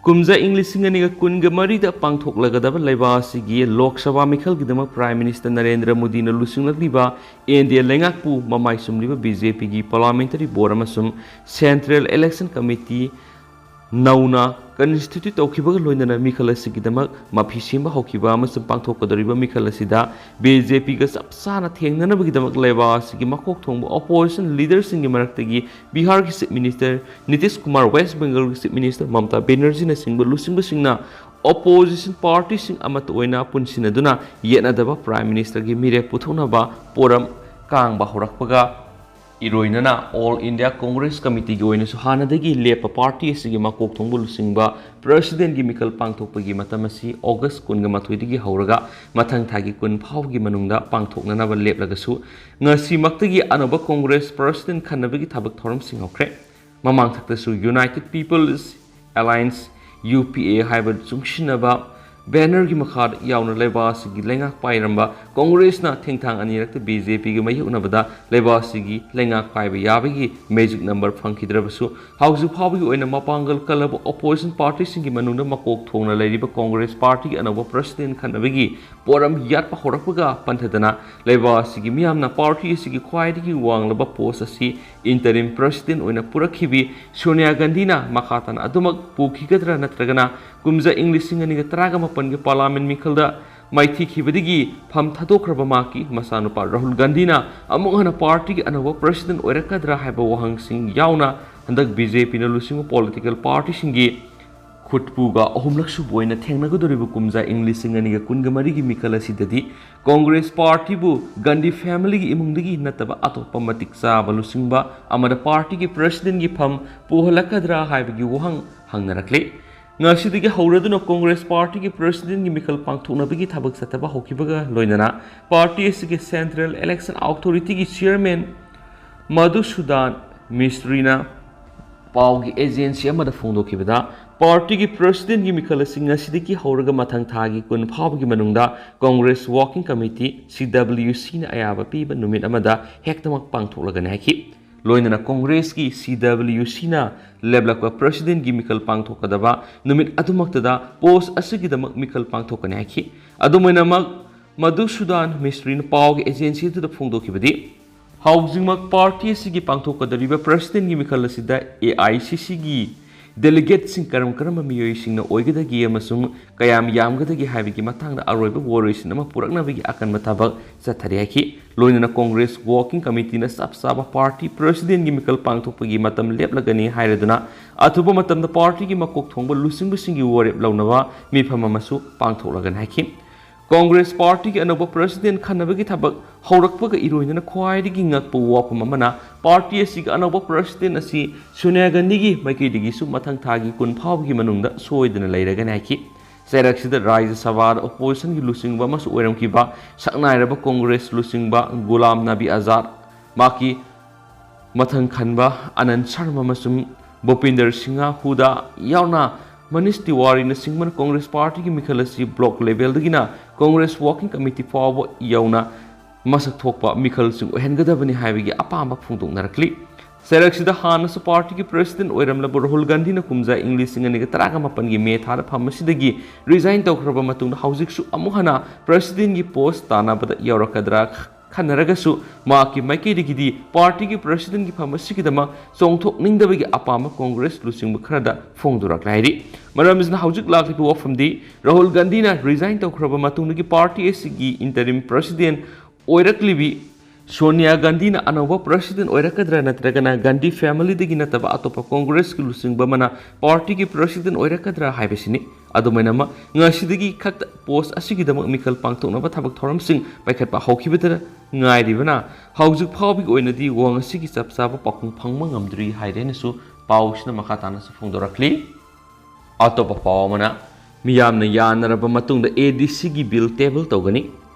ꯀꯨꯝꯖꯥ ꯏꯪ ꯂꯤꯁꯤꯡ ꯑꯅꯤꯒ ꯀꯨꯟꯒ ꯃꯔꯤꯗ ꯄꯥꯡꯊꯣꯛꯂꯒꯗꯕ ꯂꯩꯕꯥꯛ ꯑꯁꯤꯒꯤ ꯂꯣꯛ ꯁꯚꯥ ꯃꯤꯈꯜꯒꯤꯗꯃꯛ Prime Minister ꯅꯔꯦꯟꯗ꯭ꯔ ꯃꯣꯗꯤꯅ ꯂꯨꯆꯤꯡꯂꯛꯂꯤꯕ N D A ꯂꯩꯉꯥꯛꯄꯨ ꯃꯃꯥꯏ ꯆꯨꯝꯂꯤꯕ B J P ꯒꯤ Parliamentary Board ꯑꯃꯁꯨꯡ Central Election Committee ꯅꯧꯅ constitute ꯇꯧꯈꯤꯕꯒ ꯂꯣꯏꯅꯅ ꯃꯤꯈꯜ ꯑꯁꯤꯒꯤꯗꯃꯛ ꯃꯐꯤ ꯁꯦꯝꯕ ꯍꯧꯈꯤꯕ ꯑꯃꯁꯨꯡ ꯄꯥꯡꯊꯣꯛꯀꯗꯧꯔꯤꯕ ꯃꯤꯈꯜ ꯑꯁꯤꯗ B J P ꯒ ꯆꯞ ꯆꯥꯅ ꯊꯦꯡꯅꯅꯕꯒꯤꯗꯃꯛ ꯂꯩꯕꯥꯛ ꯑꯁꯤꯒꯤ ꯃꯀꯣꯛ ꯊꯣꯡꯕ opposition leader ꯁꯤꯡꯒꯤ ꯃꯔꯛꯇꯒꯤ ꯕꯤꯍꯥꯔꯒꯤ Chief Minister Nitish Kumar, West Bengal ꯒꯤ Chief Minister ꯃꯃꯇꯥ ꯕꯦꯅꯔꯖꯤꯅꯆꯤꯡꯕ ꯂꯨꯆꯤꯡꯕꯁꯤꯡꯅ opposition party ꯁꯤꯡ ꯑꯃꯠꯇ ꯑꯣꯏꯅ ꯄꯨꯟꯁꯤꯟꯅꯗꯨꯅ ꯌꯦꯠꯅꯗꯕ Prime Minister ꯒꯤ ꯃꯤꯔꯦꯞ ꯄꯨꯊꯣꯛꯅꯕ ꯄꯣꯔꯝ ꯀꯥꯡꯕ ꯍꯧꯔꯛꯄꯒ ꯏꯔꯣꯏꯅꯅ All India Congress Committee ꯒꯤ ꯑꯣꯏꯅꯁꯨ ꯍꯥꯟꯅꯗꯒꯤ ꯂꯦꯞꯄ party ꯑꯁꯤꯒꯤ ꯃꯀꯣꯛ ꯊꯣꯡꯕ ꯂꯨꯆꯤꯡꯕ President ꯒꯤ ꯃꯤꯈꯜ ꯄꯥꯡꯊꯣꯛꯄꯒꯤ ꯃꯇꯝ ꯑꯁꯤ August ꯀꯨꯟꯒ ꯃꯥꯊꯣꯏꯗꯒꯤ ꯍꯧꯔꯒ ꯃꯊꯪ ꯊꯥꯒꯤ ꯀꯨꯟ ꯐꯥꯎꯕꯒꯤ ꯃꯅꯨꯡꯗ ꯄꯥꯡꯊꯣꯛꯅꯅꯕ ꯂꯦꯞꯂꯒꯁꯨ, ꯉꯁꯤꯃꯛꯇꯒꯤ ꯑꯅꯧꯕ Congress President ꯈꯟꯅꯕꯒꯤ ꯊꯕꯛ ꯊꯧꯔꯝꯁꯤꯡ ꯍꯧꯈ꯭ꯔꯦ꯫ ꯃꯃꯥꯡ ꯊꯛꯇꯁꯨ United People's Alliance, U P A ꯍꯥꯏꯕ ꯆꯨꯡꯁꯤꯟꯅꯕ banner ꯒꯤ ꯃꯈꯥꯗ ꯌꯥꯎꯅ ꯂꯩꯕꯥꯛ ꯑꯁꯤꯒꯤ ꯂꯩꯉꯥꯛ ꯄꯥꯏꯔꯝꯕ Congress ꯅ ꯊꯦꯡꯊꯥꯡ ꯑꯅꯤꯔꯛꯇ B J P ꯒ ꯃꯥꯌꯣꯛꯅꯕꯗ ꯂꯩꯕꯥꯛ ꯑꯁꯤꯒꯤ ꯂꯩꯉꯥꯛ ꯄꯥꯏꯕ ꯌꯥꯕꯒꯤ magic number ꯐꯪꯈꯤꯗ꯭ꯔꯕꯁꯨ, ꯍꯧꯖꯤꯛ ꯐꯥꯎꯕꯒꯤ ꯑꯣꯏꯅ ꯃꯄꯥꯡꯒꯜ ꯀꯜꯂꯕ opposition party ꯁꯤꯡꯒꯤ ꯃꯅꯨꯡꯗ ꯃꯀꯣꯛ ꯊꯣꯡꯅ ꯂꯩꯔꯤꯕ Congress party ꯒꯤ ꯑꯅꯧꯕ President ꯈꯟꯅꯕꯒꯤ ꯄꯣꯔꯝ ꯌꯥꯠꯄ ꯍꯧꯔꯛꯄꯒ ꯄꯟꯊꯗꯅ ꯂꯩꯕꯥꯛ ꯑꯁꯤꯒꯤ ꯃꯤꯌꯥꯝꯅ party ꯑꯁꯤꯒꯤ ꯈ꯭ꯋꯥꯏꯗꯒꯤ ꯋꯥꯡꯂꯕ post ꯑꯁꯤ interim President ꯑꯣꯏꯅ ꯄꯨꯔꯛꯈꯤꯕꯤ ꯁꯣꯅꯤꯌꯥ ꯒꯥꯟꯙꯤꯅ ꯃꯈꯥ ꯇꯥꯅ ꯑꯗꯨꯃꯛ ꯄꯨꯈꯤꯒꯗ꯭ꯔꯥ ꯅꯠꯇ꯭ꯔꯒꯅ ꯀꯨꯝꯖꯥ ꯏꯪ ꯂꯤꯁꯤꯡ ꯑꯅꯤꯒ ꯇꯔꯥꯒ ꯃꯥꯄꯟꯒꯤ Parliament ꯃꯤꯈꯜꯗ ꯃꯥꯏꯊꯤꯈꯤꯕꯗꯒꯤ ꯐꯝ ꯊꯥꯗꯣꯛꯈ꯭ꯔꯕ ꯃꯍꯥꯛꯀꯤ ꯃꯆꯥꯅꯨꯄꯥ ꯔꯥꯍꯨꯜ ꯒꯥꯟꯙꯤꯅ ꯑꯃꯨꯛ ꯍꯟꯅ party ꯒꯤ ꯑꯅꯧꯕ President ꯑꯣꯏꯔꯛꯀꯗ꯭ꯔꯥ ꯍꯥꯏꯕ ꯋꯥꯍꯪꯁꯤꯡ ꯌꯥꯎꯅ ꯍꯟꯗꯛ B J P ꯅ ꯂꯨꯆꯤꯡꯕ political party ꯁꯤꯡꯒꯤ ꯈꯨꯠꯄꯨꯒ ꯑꯍꯨꯝꯂꯛ ꯁꯨꯕ ꯑꯣꯏꯅ ꯊꯦꯡꯅꯒꯗꯧꯔꯤꯕ ꯀꯨꯝꯖꯥ ꯏꯪ ꯂꯤꯁꯤꯡ ꯑꯅꯤꯒ ꯀꯨꯟꯒ ꯃꯔꯤꯒꯤ ꯃꯤꯈꯜ ꯑꯁꯤꯗꯗꯤ Congress party ꯕꯨ ꯒꯥꯟꯙꯤ family ꯒꯤ ꯏꯃꯨꯡꯗꯒꯤ ꯅꯠꯇꯕ ꯑꯇꯣꯞꯄ ꯃꯇꯤꯛ ꯆꯥꯕ ꯂꯨꯆꯤꯡꯕ ꯑꯃꯗ party ꯒꯤ President ꯒꯤ ꯐꯝ ꯄꯨꯍꯜꯂꯛꯀꯗ꯭ꯔꯥ ꯍꯥꯏꯕꯒꯤ ꯋꯥꯍꯪ ꯍꯪꯅꯔꯛꯂꯤ꯫ ꯉꯁꯤꯗꯒꯤ ꯍꯧꯔꯗꯨꯅ Congress party ꯒꯤ President ꯒꯤ ꯃꯤꯈꯜ ꯄꯥꯡꯊꯣꯛꯅꯕꯒꯤ ꯊꯕꯛ ꯆꯠꯊꯕ ꯍꯧꯈꯤꯕꯒ ꯂꯣꯏꯅꯅ party ꯑꯁꯤꯒꯤ Central Election Authority ꯒꯤ Chairman ꯃꯙꯨꯁꯨꯗꯥꯟ ꯃꯤꯁꯇ꯭ꯔꯤꯅ ꯄꯥꯎꯒꯤ agency ꯑꯃꯗ ꯐꯣꯡꯗꯣꯛꯈꯤꯕꯗ, party ꯒꯤ President ꯒꯤ ꯃꯤꯈꯜ ꯑꯁꯤ ꯉꯁꯤꯗꯒꯤ ꯍꯧꯔꯒ ꯃꯊꯪ ꯊꯥꯒꯤ ꯀꯨꯟ ꯐꯥꯎꯕꯒꯤ ꯃꯅꯨꯡꯗ Congress Working Committee, C W C ꯅ ꯑꯌꯥꯕ ꯄꯤꯕ ꯅꯨꯃꯤꯠ ꯑꯃꯗ ꯍꯦꯛꯇꯃꯛ ꯄꯥꯡꯊꯣꯛꯂꯒꯅꯤ ꯍꯥꯏꯈꯤ꯫ ꯂꯣꯏꯅꯅ ꯀꯣꯡꯒ꯭ꯔꯦꯁꯀꯤ CWCꯅ ꯂꯦꯞꯂꯛꯄ ꯄ꯭ꯔꯁꯤꯗꯦꯟꯒꯤ ꯃꯤꯈꯜ ꯄꯥꯡꯊꯣꯛꯀꯗꯕ ꯅꯨꯃꯤꯠ ꯑꯗꯨꯃꯛꯇꯗ ꯄꯣꯁ ꯑꯁꯤꯒꯤꯗꯃꯛ ꯃꯤꯈꯜ ꯄꯥꯡꯊꯣꯛꯀꯅꯤ ꯍꯥꯏꯈꯤ꯫ ꯑꯗꯨꯝ ꯑꯣꯏꯅꯃꯛ, ꯃꯙꯨꯁꯨꯗꯥꯟ ꯃꯤꯁ꯭ꯔꯤꯅ ꯄꯥꯎꯒꯤ ꯑꯦꯖꯦꯟꯁꯤ ꯑꯗꯨꯗ ꯐꯣꯡꯗꯣꯛꯈꯤꯕꯗꯤ, ꯍꯧꯖꯤꯛꯃꯛ ꯄꯥꯔꯇꯤ ꯑꯁꯤꯒꯤ ꯄꯥꯡꯊꯣꯛꯀꯗꯧꯔꯤꯕ ꯄ꯭ꯔꯁꯤꯗꯦꯟꯒꯤ ꯃꯤꯈꯜ ꯑꯁꯤꯗ AICCꯒꯤ ꯗꯦꯂꯤꯒꯦꯠꯁꯤꯡ ꯀꯔꯝ ꯀꯔꯝꯕ ꯃꯤꯑꯣꯏꯁꯤꯡꯅ ꯑꯣꯏꯒꯗꯒꯦ ꯑꯃꯁꯨꯡ ꯀꯌꯥꯝ ꯌꯥꯝꯒꯗꯒꯦ ꯍꯥꯏꯕꯒꯤ ꯃꯇꯥꯡꯗ ꯑꯔꯣꯏꯕ ꯋꯥꯔꯣꯏꯁꯤꯟ ꯑꯃ ꯄꯨꯔꯛꯅꯕꯒꯤ ꯑꯀꯟꯕ ꯊꯕꯛ ꯆꯠꯊꯔꯤ ꯍꯥꯏꯈꯤ꯫ ꯂꯣꯏꯅꯅ ꯀꯣꯡꯒ꯭ꯔꯦꯁ ꯋꯥꯔꯀꯤꯡ ꯀꯃꯤꯇꯤꯅ ꯆꯞ ꯆꯥꯕ ꯄꯥꯔꯇꯤ ꯄ꯭ꯔꯁꯤꯗꯦꯟꯒꯤ ꯃꯤꯈꯜ ꯄꯥꯡꯊꯣꯛꯄꯒꯤ ꯃꯇꯝ ꯂꯦꯞꯂꯒꯅꯤ ꯍꯥꯏꯔꯗꯨꯅ, ꯑꯊꯨꯕ ꯃꯇꯝꯗ ꯄꯥꯔꯇꯤꯒꯤ ꯃꯀꯣꯛ ꯊꯣꯡꯕ ꯂꯨꯆꯤꯡꯕꯁꯤꯡꯒꯤ ꯋꯥꯔꯦꯞ ꯂꯧꯅꯕ ꯃꯤꯐꯝ ꯑꯃꯁꯨ ꯄꯥꯡꯊꯣꯛꯂꯒꯅꯤ ꯍꯥꯏꯈꯤ꯫ ꯀꯣꯡꯒ꯭ꯔꯦꯁ ꯄꯥꯔꯇꯤꯒꯤ ꯑꯅꯧꯕ ꯄ꯭ꯔꯁꯤꯗꯦꯟ ꯈꯟꯅꯕꯒꯤ ꯊꯕꯛ ꯍꯧꯔꯛꯄꯒ ꯏꯔꯣꯏꯅꯅ ꯈ꯭ꯋꯥꯏꯗꯒꯤ ꯉꯛꯄ ꯋꯥꯐꯝ ꯑꯃꯅ, ꯄꯥꯔꯇꯤ ꯑꯁꯤꯒꯤ ꯑꯅꯧꯕ ꯄ꯭ꯔꯁꯤꯗꯦꯟ ꯑꯁꯤ ꯁꯣꯅꯤꯌꯥ ꯒꯥꯟꯙꯤꯒꯤ ꯃꯥꯏꯀꯩꯗꯒꯤꯁꯨ ꯃꯊꯪ ꯊꯥꯒꯤ ꯀꯨꯟ ꯐꯥꯎꯕꯒꯤ ꯃꯅꯨꯡꯗ ꯁꯣꯏꯗꯅ ꯂꯩꯔꯒꯅꯤ ꯍꯥꯏꯈꯤ꯫ ꯆꯩꯔꯛꯁꯤꯗ ꯔꯥꯖ꯭ꯌ ꯁꯚꯥꯗ ꯑꯣꯄꯣꯖꯤꯁꯟꯒꯤ ꯂꯨꯆꯤꯡꯕ ꯑꯃꯁꯨ ꯑꯣꯏꯔꯝꯈꯤꯕ ꯁꯛꯅꯥꯏꯔꯕ ꯀꯣꯡꯒ꯭ꯔꯦꯁ ꯂꯨꯆꯤꯡꯕ ꯒꯨꯂꯥꯝ ꯅꯕꯤ ꯑꯖꯥꯗ, ꯃꯍꯥꯛꯀꯤ ꯃꯊꯪ ꯈꯟꯕ ꯑꯅꯟ ꯁꯔꯃ ꯑꯃꯁꯨꯡ ꯚꯨꯄꯤꯟꯗꯔ ꯁꯤꯡꯍ ꯍꯨꯗꯥ ꯌꯥꯎꯅ ꯃꯅꯤꯁ ꯇꯤꯋꯥꯔꯤꯅꯆꯤꯡꯕꯅ ꯀꯣꯡꯒ꯭ꯔꯦꯁ ꯄꯥꯔꯇꯤꯒꯤ ꯃꯤꯈꯜ ꯑꯁꯤ ꯕ꯭ꯂꯣꯛ ꯂꯦꯚꯦꯜꯗꯒꯤꯅ ꯀꯣꯡꯒ꯭ꯔꯦꯁ ꯋꯥꯔꯀꯤꯡ ꯀꯃꯤꯇꯤ ꯐꯥꯎꯕ ꯌꯧꯅ ꯃꯁꯛ ꯊꯣꯛꯄ ꯃꯤꯈꯜꯁꯤꯡ ꯑꯣꯏꯍꯟꯒꯗꯕꯅꯤ ꯍꯥꯏꯕꯒꯤ ꯑꯄꯥꯝꯕ ꯐꯣꯡꯗꯣꯛꯅꯔꯛꯂꯤ꯫ ꯆꯩꯔꯛꯁꯤꯗ ꯍꯥꯟꯅꯁꯨ ꯄꯥꯔꯇꯤꯒꯤ ꯄ꯭ꯔꯁꯤꯗꯦꯟ ꯑꯣꯏꯔꯝꯂꯕ ꯔꯥꯍꯨꯜ ꯒꯥꯟꯙꯤꯅ ꯀꯨꯝꯖꯥ ꯏꯪ ꯂꯤꯁꯤꯡ ꯑꯅꯤꯒ ꯇꯔꯥꯃꯥꯄꯟꯒꯤ ꯃꯦ ꯊꯥꯗ ꯐꯝ ꯑꯁꯤꯗꯒꯤ ꯔꯤꯖꯥꯏꯟ ꯇꯧꯈ꯭ꯔꯕ ꯃꯇꯨꯡꯗ ꯍꯧꯖꯤꯛꯁꯨ ꯑꯃꯨꯛ ꯍꯟꯅ ꯄ꯭ꯔꯁꯤꯗꯦꯟꯒꯤ ꯄꯣꯁ ꯇꯥꯟꯅꯕꯗ ꯌꯧꯔꯛꯀꯗ꯭ꯔꯥ ꯈꯟꯅꯔꯒꯁꯨ, ꯃꯍꯥꯛꯀꯤ ꯃꯥꯏꯀꯩꯗꯒꯤꯗꯤ ꯄꯥꯔꯇꯤꯒꯤ ꯄ꯭ꯔꯁꯤꯗꯦꯟꯒꯤ ꯐꯝ ꯑꯁꯤꯒꯤꯗꯃꯛ ꯆꯣꯡꯊꯣꯛꯅꯤꯡꯗꯕꯒꯤ ꯑꯄꯥꯝꯕ ꯀꯣꯡꯒ꯭ꯔꯦꯁ ꯂꯨꯆꯤꯡꯕ ꯈꯔꯗ ꯐꯣꯡꯗꯣꯔꯛꯂꯦ ꯍꯥꯏꯔꯤ꯫ ꯃꯔꯝ ꯑꯁꯤꯅ ꯍꯧꯖꯤꯛ ꯂꯥꯛꯂꯤꯕ ꯋꯥꯐꯝꯗꯤ, ꯔꯥꯍꯨꯜ ꯒꯥꯟꯙꯤꯅ ꯔꯤꯖꯥꯏꯟ ꯇꯧꯈ꯭ꯔꯕ ꯃꯇꯨꯡꯗꯒꯤ ꯄꯥꯔꯇꯤ ꯑꯁꯤꯒꯤ ꯏꯟꯇꯔꯤꯝ ꯄ꯭ꯔꯁꯤꯗꯦꯟ ꯑꯣꯏꯔꯛꯂꯤꯕꯤ ꯁꯣꯅꯤꯌꯥ ꯒꯥꯟꯙꯤꯅ ꯑꯅꯧꯕ ꯄ꯭ꯔꯁꯤꯗꯦꯟ ꯑꯣꯏꯔꯛꯀꯗ꯭ꯔꯥ, ꯅꯠꯇ꯭ꯔꯒꯅ ꯒꯥꯟꯙꯤ ꯐꯦꯃꯤꯂꯤꯗꯒꯤ ꯅꯠꯇꯕ ꯑꯇꯣꯞꯄ ꯀꯣꯡꯒ꯭ꯔꯦꯁꯀꯤ ꯂꯨꯆꯤꯡꯕ ꯑꯃꯅ ꯄꯥꯔꯇꯤꯒꯤ ꯄ꯭ꯔꯁꯤꯗꯦꯟ ꯑꯣꯏꯔꯛꯀꯗ꯭ꯔꯥ ꯍꯥꯏꯕꯁꯤꯅꯤ꯫ ꯑꯗꯨꯃꯥꯏꯅꯃꯛ, ꯉꯁꯤꯗꯒꯤ ꯈꯛꯇ ꯄꯣꯁ ꯑꯁꯤꯒꯤꯗꯃꯛ ꯃꯤꯈꯜ ꯄꯥꯡꯊꯣꯛꯅꯕ ꯊꯕꯛ ꯊꯧꯔꯝꯁꯤꯡ ꯄꯥꯏꯈꯠꯄ ꯍꯧꯈꯤꯕꯗ ꯉꯥꯏꯔꯤꯕꯅ, ꯍꯧꯖꯤꯛ ꯐꯥꯎꯕꯒꯤ ꯑꯣꯏꯅꯗꯤ ꯋꯥ ꯉꯁꯤꯒꯤ ꯆꯞ ꯆꯥꯕ ꯄꯥꯎꯈꯨꯝ ꯐꯪꯕ ꯉꯝꯗ꯭ꯔꯤ ꯍꯥꯏꯔꯦꯅꯁꯨ ꯄꯥꯎꯁꯤꯅ ꯃꯈꯥ ꯇꯥꯅꯁꯨ ꯐꯣꯡꯗꯣꯔꯛꯂꯤ꯫ ꯑꯇꯣꯞꯄ ꯄꯥꯎ ꯑꯃꯅ, ꯃꯤꯌꯥꯝꯅ ꯌꯥꯅꯔꯕ ꯃꯇꯨꯡꯗ ADCꯒꯤ ꯕꯤꯜ ꯇꯦꯕꯜ ꯇꯧꯒꯅꯤ꯫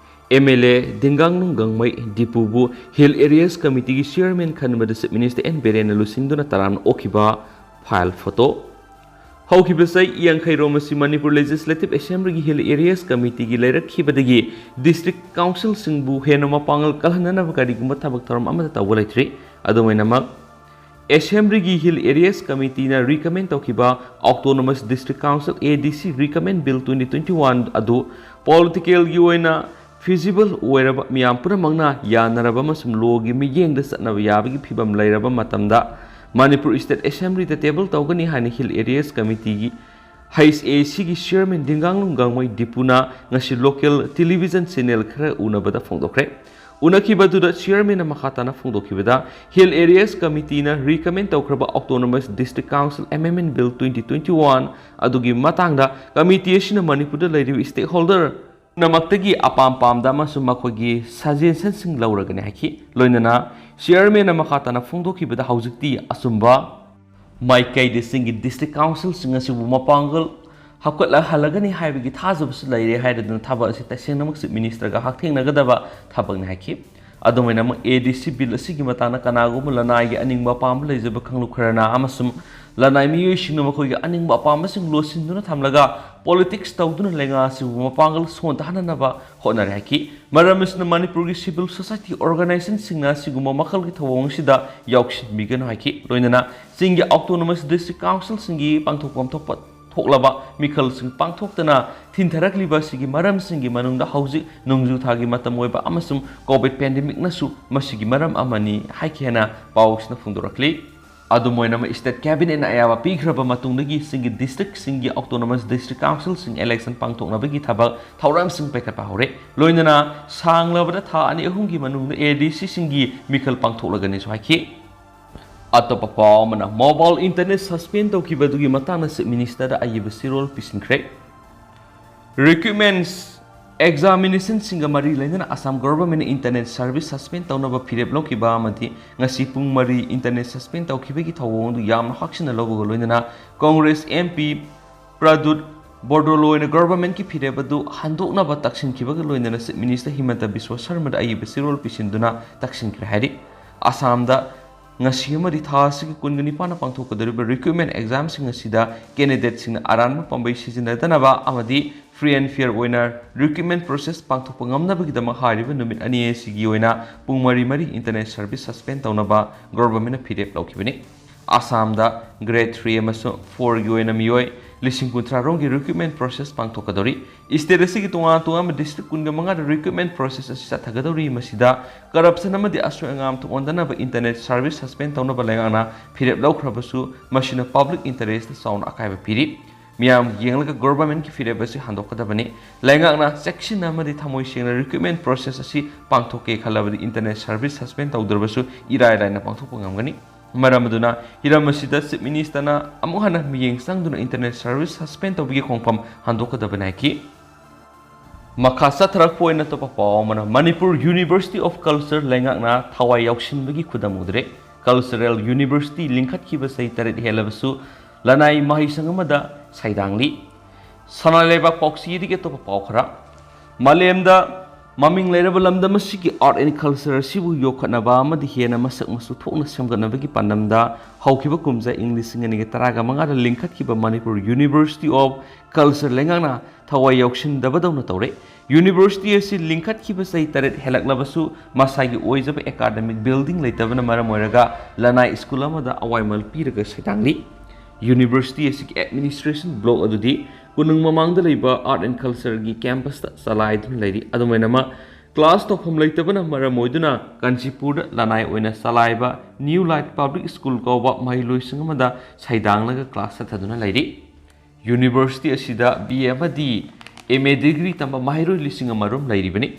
MLA ꯗꯤꯡꯒꯥꯡꯅꯨꯡ ꯒꯥꯡꯃꯩ ꯗꯤꯄꯨꯕꯨ ꯍꯤꯜ ꯑꯦꯔꯤꯌꯥꯁ ꯀꯃꯤꯇꯤꯒꯤ ꯆꯤꯌꯔꯃꯦꯟ ꯈꯟꯕꯗ ꯆꯤꯐ ꯃꯤꯅꯤꯁꯇꯔ ꯑꯦꯟ ꯕꯤꯔꯦꯟꯅ ꯂꯨꯆꯤꯡꯗꯨꯅ ꯇꯔꯥꯝꯅ ꯑꯣꯛꯈꯤꯕ꯫ File photo. ꯍꯧꯈꯤꯕ ꯆꯍꯤ ꯌꯥꯡꯈꯩꯔꯣꯝ ꯑꯁꯤ ꯃꯅꯤꯄꯨꯔ ꯂꯦꯖꯤꯁꯂꯦꯇꯤꯚ ꯑꯦꯁꯦꯝꯕ꯭ꯂꯤꯒꯤ ꯍꯤꯜ ꯑꯦꯔꯤꯌꯥꯁ ꯀꯃꯤꯇꯤꯒꯤ ꯂꯩꯔꯛꯈꯤꯕꯗꯒꯤ ꯗꯤꯁꯇ꯭ꯔꯤꯛ ꯀꯥꯎꯟꯁꯤꯜꯁꯤꯡꯕꯨ ꯍꯦꯟꯅ ꯃꯄꯥꯡꯒꯜ ꯀꯜꯍꯟꯅꯅꯕ ꯀꯔꯤꯒꯨꯝꯕ ꯊꯕꯛ ꯊꯧꯔꯝ ꯑꯃꯠꯇ ꯇꯧꯕ ꯂꯩꯇ꯭ꯔꯤ꯫ ꯑꯗꯨꯝ ꯑꯣꯏꯅꯃꯛ, ꯑꯦꯁꯦꯝꯕ꯭ꯂꯤꯒꯤ ꯍꯤꯜ ꯑꯦꯔꯤꯌꯥꯁ ꯀꯃꯤꯇꯤꯅ ꯔꯤꯀꯃꯦꯟ ꯇꯧꯈꯤꯕ Autonomous District Council, A D C, recommend bill twenty twenty one ꯑꯗꯨ ꯄꯣꯂꯤꯇꯤꯀꯦꯜꯒꯤ ꯑꯣꯏꯅ ꯐꯤꯖꯤꯕꯜ ꯑꯣꯏꯔꯕ, ꯃꯤꯌꯥꯝ ꯄꯨꯝꯅꯃꯛꯅ ꯌꯥꯅꯔꯕ ꯑꯃꯁꯨꯡ ꯂꯣꯒꯤ ꯃꯤꯠꯌꯦꯡꯗ ꯆꯠꯅꯕ ꯌꯥꯕꯒꯤ ꯐꯤꯕꯝ ꯂꯩꯔꯕ ꯃꯇꯝꯗ, ꯃꯅꯤꯄꯨꯔ ꯁ꯭ꯇꯦꯠ ꯑꯦꯁꯦꯝꯕ꯭ꯂꯤꯗ ꯇꯦꯕꯜ ꯇꯧꯒꯅꯤ ꯍꯥꯏꯅ ꯍꯤꯜ ꯑꯦꯔꯤꯌꯥꯁ ꯀꯃꯤꯇꯤꯒꯤ, H A Cꯒꯤ ꯆꯤꯌꯔꯃꯦꯟ ꯗꯤꯡꯒꯥꯡꯂꯨꯡ ꯒꯥꯡꯃꯩ ꯗꯤꯄꯨꯅ ꯉꯁꯤ ꯂꯣꯀꯦꯜ ꯇꯦꯂꯤꯚꯤꯖꯟ ꯆꯦꯅꯦꯜ ꯈꯔ ꯎꯅꯕꯗ ꯐꯣꯡꯗꯣꯛꯈ꯭ꯔꯦ꯫ ꯎꯅꯈꯤꯕꯗꯨꯗ ꯆꯤꯌꯔꯃꯦꯟꯅ ꯃꯈꯥ ꯇꯥꯅ ꯐꯣꯡꯗꯣꯛꯈꯤꯕꯗ, ꯍꯤꯜ ꯑꯦꯔꯤꯌꯥꯁ ꯀꯃꯤꯇꯤꯅ ꯔꯤꯀꯃꯦꯟ ꯇꯧꯈ꯭ꯔꯕ Autonomous District Council Amendment Bill twenty twenty-one ꯑꯗꯨꯒꯤ ꯃꯇꯥꯡꯗ ꯀꯃꯤꯇꯤ ꯑꯁꯤꯅ ꯃꯅꯤꯄꯨꯔꯗ ꯂꯩꯔꯤꯕ ꯁ꯭ꯇꯦꯛꯍꯣꯜꯗꯔ ꯄꯨꯝꯅꯃꯛꯇꯒꯤ ꯑꯄꯥꯝ ꯄꯥꯝꯗ ꯑꯃꯁꯨꯡ ꯃꯈꯣꯏꯒꯤ ꯁꯖꯦꯁꯟꯁꯤꯡ ꯂꯧꯔꯒꯅꯤ ꯍꯥꯏꯈꯤ꯫ ꯂꯣꯏꯅꯅ ꯆꯤꯌꯔꯃꯦꯟꯅ ꯃꯈꯥ ꯇꯥꯅ ꯐꯣꯡꯗꯣꯛꯈꯤꯕꯗ, ꯍꯧꯖꯤꯛꯇꯤ ꯑꯆꯨꯝꯕ ꯃꯥꯏꯀꯩꯗ ꯆꯤꯡꯒꯤ ꯗꯤꯁꯇ꯭ꯔꯤꯛ ꯀꯥꯎꯟꯁꯤꯜꯁꯤꯡ ꯑꯁꯤꯕꯨ ꯃꯄꯥꯡꯒꯜ ꯍꯥꯞꯀꯠꯂꯍꯜꯂꯒꯅꯤ ꯍꯥꯏꯕꯒꯤ ꯊꯥꯖꯕꯁꯨ ꯂꯩꯔꯦ ꯍꯥꯏꯔꯗꯨꯅ ꯊꯕꯛ ꯑꯁꯤ ꯇꯁꯦꯡꯅꯃꯛ ꯆꯤꯐ ꯃꯤꯅꯤꯁꯇꯔꯒ ꯍꯛꯊꯦꯡꯅꯒꯗꯕ ꯊꯕꯛꯅꯤ ꯍꯥꯏꯈꯤ꯫ ꯑꯗꯨꯝ ꯑꯣꯏꯅꯃꯛ, A D C ꯕꯤꯜ ꯑꯁꯤꯒꯤ ꯃꯇꯥꯡꯗ ꯀꯅꯥꯒꯨꯝꯕ ꯂꯅꯥꯏꯒꯤ ꯑꯅꯤꯡꯕ ꯑꯄꯥꯝꯕ ꯂꯩꯖꯕ ꯀꯥꯡꯂꯨꯞ ꯈꯔꯅ ꯑꯃꯁꯨꯡ ꯂꯅꯥꯏ ꯃꯤꯑꯣꯏꯁꯤꯡꯅ ꯃꯈꯣꯏꯒꯤ ꯑꯅꯤꯡꯕ ꯑꯄꯥꯝꯕꯁꯤꯡ ꯂꯣꯠꯁꯤꯟꯗꯨꯅ ꯊꯝꯂꯒ ꯄꯣꯂꯤꯇꯤꯛꯁ ꯇꯧꯗꯨꯅ ꯂꯩꯉꯥꯛ ꯑꯁꯤꯕꯨ ꯃꯄꯥꯡꯒꯜ ꯁꯣꯟꯊꯍꯟꯅꯅꯕ ꯍꯣꯠꯅꯔꯦ ꯍꯥꯏꯈꯤ꯫ ꯃꯔꯝ ꯑꯁꯤꯅ ꯃꯅꯤꯄꯨꯔꯒꯤ ꯁꯤꯚꯤꯜ ꯁꯣꯁꯥꯏꯇꯤ ꯑꯣꯔꯒꯅꯥꯏꯖꯦꯁꯟꯁꯤꯡꯅ ꯑꯁꯤꯒꯨꯝꯕ ꯃꯈꯜꯒꯤ ꯊꯧꯑꯣꯡ ꯑꯁꯤꯗ ꯌꯥꯎꯁꯤꯟꯕꯤꯒꯅꯨ ꯍꯥꯏꯈꯤ꯫ ꯂꯣꯏꯅꯅ ꯆꯤꯡꯒꯤ Autonomous District Councilꯁꯤꯡꯒꯤ ꯄꯥꯡꯊꯣꯛꯐꯝ ꯊꯣꯛꯄ ꯊꯣꯛꯂꯕ ꯃꯤꯈꯜꯁꯤꯡ ꯄꯥꯡꯊꯣꯛꯇꯅ ꯊꯤꯟꯊꯔꯛꯂꯤꯕ ꯑꯁꯤꯒꯤ ꯃꯔꯝꯁꯤꯡꯒꯤ ꯃꯅꯨꯡꯗ ꯍꯧꯖꯤꯛ ꯅꯣꯡꯖꯨ ꯊꯥꯒꯤ ꯃꯇꯝ ꯑꯣꯏꯕ ꯑꯃꯁꯨꯡ ꯀꯣꯚꯤꯗ ꯄꯦꯟꯗꯦꯃꯤꯛꯅꯁꯨ ꯃꯁꯤꯒꯤ ꯃꯔꯝ ꯑꯃꯅꯤ ꯍꯥꯏꯈꯤ ꯍꯥꯏꯅ ꯄꯥꯎꯁꯤꯅ ꯐꯣꯡꯗꯣꯔꯛꯂꯤ꯫ ꯑꯗꯨꯝ ꯑꯣꯏꯅꯃꯛ, ꯁ꯭ꯇꯦꯠ ꯀꯦꯕꯤꯅꯦꯠꯅ ꯑꯌꯥꯕ ꯄꯤꯈ꯭ꯔꯕ ꯃꯇꯨꯡꯗꯒꯤ ꯆꯤꯡꯒꯤ ꯗꯤꯁꯇ꯭ꯔꯤꯛꯁꯤꯡꯒꯤ Autonomous District Councilꯁꯤꯡ ꯏꯂꯦꯛꯁꯟ ꯄꯥꯡꯊꯣꯛꯅꯕꯒꯤ ꯊꯕꯛ ꯊꯧꯔꯝꯁꯤꯡ ꯄꯥꯏꯈꯠꯄ ꯍꯧꯔꯦ꯫ ꯂꯣꯏꯅꯅ ꯁꯥꯡꯂꯕꯗ ꯊꯥ ꯑꯅꯤ ꯑꯍꯨꯝꯒꯤ ꯃꯅꯨꯡꯗ A D Cꯁꯤꯡꯒꯤ ꯃꯤꯈꯜ ꯄꯥꯡꯊꯣꯛꯂꯒꯅꯤꯁꯨ ꯍꯥꯏꯈꯤ꯫ ꯑꯇꯣꯞꯄ ꯄꯥꯎ ꯑꯃꯅ, ꯃꯣꯕꯥꯏꯜ ꯏꯟꯇꯔꯅꯦꯠ ꯁꯁꯄꯦꯟ ꯇꯧꯈꯤꯕ ꯑꯗꯨꯒꯤ ꯃꯇꯥꯡꯗ ꯆꯤꯐ ꯃꯤꯅꯤꯁꯇꯔꯗ ꯑꯏꯕ ꯆꯦꯔꯣꯜ ꯄꯤꯁꯤꯟꯈ꯭ꯔꯦ꯫ ꯔꯤꯀ꯭ꯔꯨꯠꯃꯦꯟ ꯑꯦꯛꯖꯥꯃꯤꯅꯦꯁꯟꯁꯤꯡꯒ ꯃꯔꯤ ꯂꯩꯅꯅ ꯑꯁꯥꯝ ꯒꯣꯚꯔꯟꯃꯦꯟꯠꯅ ꯏꯟꯇꯔꯅꯦꯠ ꯁꯔꯚꯤꯁ ꯁꯁꯄꯦꯟ ꯇꯧꯅꯕ ꯐꯤꯔꯦꯞ ꯂꯧꯈꯤꯕ ꯑꯃꯗꯤ ꯉꯁꯤ ꯄꯨꯡ ꯃꯔꯤ ꯏꯟꯇꯔꯅꯦꯠ ꯁꯁꯄꯦꯟ ꯇꯧꯈꯤꯕꯒꯤ ꯊꯧꯑꯣꯡ ꯑꯗꯨ ꯌꯥꯝꯅ ꯍꯛꯆꯤꯟꯅ ꯂꯧꯕꯒ ꯂꯣꯏꯅꯅ ꯀꯣꯡꯒ꯭ꯔꯦꯁ M P ꯄ꯭ꯔꯗꯨꯠ ꯕꯣꯔꯗꯣꯂꯣꯏꯅ ꯒꯣꯚꯔꯟꯃꯦꯟꯠꯀꯤ ꯐꯤꯔꯦꯞ ꯑꯗꯨ ꯍꯟꯗꯣꯛꯅꯕ ꯇꯛꯁꯤꯟꯈꯤꯕꯒ ꯂꯣꯏꯅꯅ ꯆꯤꯐ ꯃꯤꯅꯤꯁꯇꯔ ꯍꯤꯃꯟꯇ ꯕꯤꯁ꯭ꯋ ꯁꯔꯃꯗ ꯑꯏꯕ ꯆꯦꯔꯣꯜ ꯄꯤꯁꯤꯟꯗꯨꯅ ꯇꯛꯁꯤꯟꯈ꯭ꯔꯦ ꯍꯥꯏꯔꯤ꯫ ꯑꯁꯥꯝꯗ ꯉꯁꯤ ꯑꯃꯗꯤ ꯊꯥ ꯑꯁꯤꯒꯤ ꯀꯨꯟꯒ ꯅꯤꯄꯥꯟꯗ ꯄꯥꯡꯊꯣꯛꯀꯗꯧꯔꯤꯕ ꯔꯤꯀ꯭ꯔꯨꯠꯃꯦꯟ ꯑꯦꯛꯖꯥꯝꯁꯤꯡ ꯑꯁꯤꯗ ꯀꯦꯟꯗꯤꯗꯦꯠꯁꯤꯡꯅ ꯑꯔꯥꯟꯕ ꯄꯥꯝꯕꯩ ꯁꯤꯖꯤꯟꯅꯗꯅꯕ ꯑꯃꯗꯤ Free and fair ꯑꯣꯏꯅ recruitment process ꯄꯥꯡꯊꯣꯛꯄ ꯉꯝꯅꯕꯒꯤꯗꯃꯛ ꯍꯥꯏꯔꯤꯕ ꯅꯨꯃꯤꯠ ꯑꯅꯤ ꯑꯁꯤꯒꯤ ꯑꯣꯏꯅ ꯄꯨꯡ ꯃꯔꯤ ꯃꯔꯤ internet service suspend ꯇꯧꯅꯕ government ꯅ ꯐꯤꯔꯦꯞ ꯂꯧꯈꯤꯕꯅꯤ꯫ ꯑꯁꯥꯝꯗ grade three ꯑꯃꯁꯨꯡ four ꯒꯤ ꯑꯣꯏꯅ ꯃꯤꯑꯣꯏ ꯂꯤꯁꯤꯡ ꯀꯨꯟꯊ꯭ꯔꯥ ꯔꯣꯝꯒꯤ recruitment process ꯄꯥꯡꯊꯣꯛꯀꯗꯧꯔꯤ꯫ State ꯑꯁꯤꯒꯤ ꯇꯣꯉꯥꯟ ꯇꯣꯉꯥꯟꯕ district ꯀꯨꯟꯒ ꯃꯉꯥꯗ recruitment process ꯑꯁꯤ ꯆꯠꯊꯒꯗꯧꯔꯤ꯫ ꯃꯁꯤꯗ corruption ꯑꯃꯗꯤ ꯑꯁꯣꯏ ꯑꯉꯥꯝ ꯊꯣꯛꯍꯟꯗꯅꯕ internet service suspend ꯇꯧꯅꯕ ꯂꯩꯉꯥꯛꯅ ꯐꯤꯔꯦꯞ ꯂꯧꯈ꯭ꯔꯕꯁꯨ, ꯃꯁꯤꯅ public interest ꯇ ꯆꯥꯎꯅ ꯑꯀꯥꯏꯕ ꯄꯤꯔꯤ꯫ ꯃꯤꯌꯥꯝ ꯌꯦꯡꯂꯒ government ꯀꯤ ꯐꯤꯔꯦꯞ ꯑꯁꯤ ꯍꯟꯗꯣꯛꯀꯗꯕꯅꯤ꯫ ꯂꯩꯉꯥꯛꯅ ꯆꯦꯛꯁꯤꯟꯅ ꯑꯃꯗꯤ ꯊꯃꯣꯏ ꯁꯦꯡꯅ recruitment process ꯑꯁꯤ ꯄꯥꯡꯊꯣꯛꯀꯦ ꯈꯜꯂꯕꯗꯤ internet service suspend ꯇꯧꯗ꯭ꯔꯕꯁꯨ ꯏꯔꯥꯏ ꯂꯥꯏꯅ ꯄꯥꯡꯊꯣꯛꯄ ꯉꯝꯒꯅꯤ꯫ ꯃꯔꯝ ꯑꯗꯨꯅ ꯍꯤꯔꯝ ꯑꯁꯤꯗ Chief Minister ꯅ ꯑꯃꯨꯛ ꯍꯟꯅ ꯃꯤꯠꯌꯦꯡ ꯆꯪꯗꯨꯅ internet service suspend ꯇꯧꯕꯒꯤ ꯈꯣꯡꯐꯝ ꯍꯟꯗꯣꯛꯀꯗꯕꯅꯤ ꯍꯥꯏꯈꯤ꯫ ꯃꯈꯥ ꯆꯠꯊꯔꯛꯄ ꯑꯣꯏꯅ ꯑꯇꯣꯞꯄ ꯄꯥꯎ ꯑꯃꯅ, Manipur University of Culture ꯂꯩꯉꯥꯛꯅ ꯊꯋꯥꯏ ꯌꯥꯎꯁꯤꯟꯕꯒꯤ ꯈꯨꯗꯝ ꯎꯗ꯭ꯔꯦ꯫ Cultural University ꯂꯤꯡꯈꯠꯈꯤꯕ ꯆꯍꯤ ꯇꯔꯦꯠ ꯍꯦꯜꯂꯕꯁꯨ ꯂꯅꯥꯏ ꯃꯍꯩꯁꯪ ꯑꯃꯗ ꯁꯩꯗꯥꯡꯂꯤ꯫ ꯁꯅꯥ ꯂꯩꯕꯥꯛ ꯄꯥꯎꯆꯦꯗꯒꯤ ꯑꯇꯣꯞꯄ ꯄꯥꯎ ꯈꯔ꯫ ꯃꯥꯂꯦꯝꯗ ꯃꯃꯤꯡ ꯂꯩꯔꯕ ꯂꯝꯗꯝ ꯑꯁꯤꯒꯤ art and culture ꯑꯁꯤꯕꯨ ꯌꯣꯛꯈꯠꯅꯕ ꯑꯃꯗꯤ ꯍꯦꯟꯅ ꯃꯁꯛ ꯃꯆꯨ ꯊꯣꯛꯅ ꯁꯦꯝꯒꯠꯅꯕꯒꯤ ꯄꯥꯟꯗꯝꯗ ꯍꯧꯈꯤꯕ ꯀꯨꯝꯖꯥ ꯏꯪ ꯂꯤꯁꯤꯡ ꯑꯅꯤꯒ ꯇꯔꯥꯒ ꯃꯉꯥꯗ ꯂꯤꯡꯈꯠꯈꯤꯕ Manipur University of Culture ꯂꯩꯉꯥꯛꯅ ꯊꯋꯥꯏ ꯌꯥꯎꯁꯤꯟꯗꯕꯗꯧꯅ ꯇꯧꯔꯦ꯫ University ꯑꯁꯤ ꯂꯤꯡꯈꯠꯈꯤꯕ ꯆꯍꯤ ꯇꯔꯦꯠ ꯍꯦꯜꯂꯛꯂꯕꯁꯨ ꯃꯁꯥꯒꯤ ꯑꯣꯏꯖꯕ academic building ꯂꯩꯇꯕꯅ ꯃꯔꯝ ꯑꯣꯏꯔꯒ ꯂꯅꯥꯏ school ꯑꯃꯗ ꯑꯋꯥꯏꯃꯜ ꯄꯤꯔꯒ ꯁꯩꯗꯥꯡꯂꯤ꯫ University ꯑꯁꯤꯒꯤ administration block ꯑꯗꯨꯗꯤ ꯀꯣꯅꯨꯡ ꯃꯃꯥꯡꯗ ꯂꯩꯕ Art and Culture ꯒꯤ campus ꯇ ꯆꯂꯥꯏꯗꯨꯅ ꯂꯩꯔꯤ꯫ ꯑꯗꯨꯃꯥꯏꯅꯃꯛ class ꯇꯧꯐꯝ ꯂꯩꯇꯕꯅ ꯃꯔꯝ ꯑꯣꯏꯗꯨꯅ ꯀꯥꯟꯆꯤꯄꯨꯔꯗ ꯂꯅꯥꯏ ꯑꯣꯏꯅ ꯆꯂꯥꯏꯕ New Light Public School ꯀꯧꯕ ꯃꯍꯩꯂꯣꯏꯁꯪ ꯑꯃꯗ ꯁꯩꯗꯥꯡꯂꯒ class ꯆꯠꯊꯗꯨꯅ ꯂꯩꯔꯤ꯫ University ꯑꯁꯤꯗ B A ꯑꯃꯗꯤ M A degree ꯇꯝꯕ ꯃꯍꯩꯔꯣꯏ ꯂꯤꯁꯤꯡ ꯑꯃ ꯔꯣꯝ ꯂꯩꯔꯤꯕꯅꯤ꯫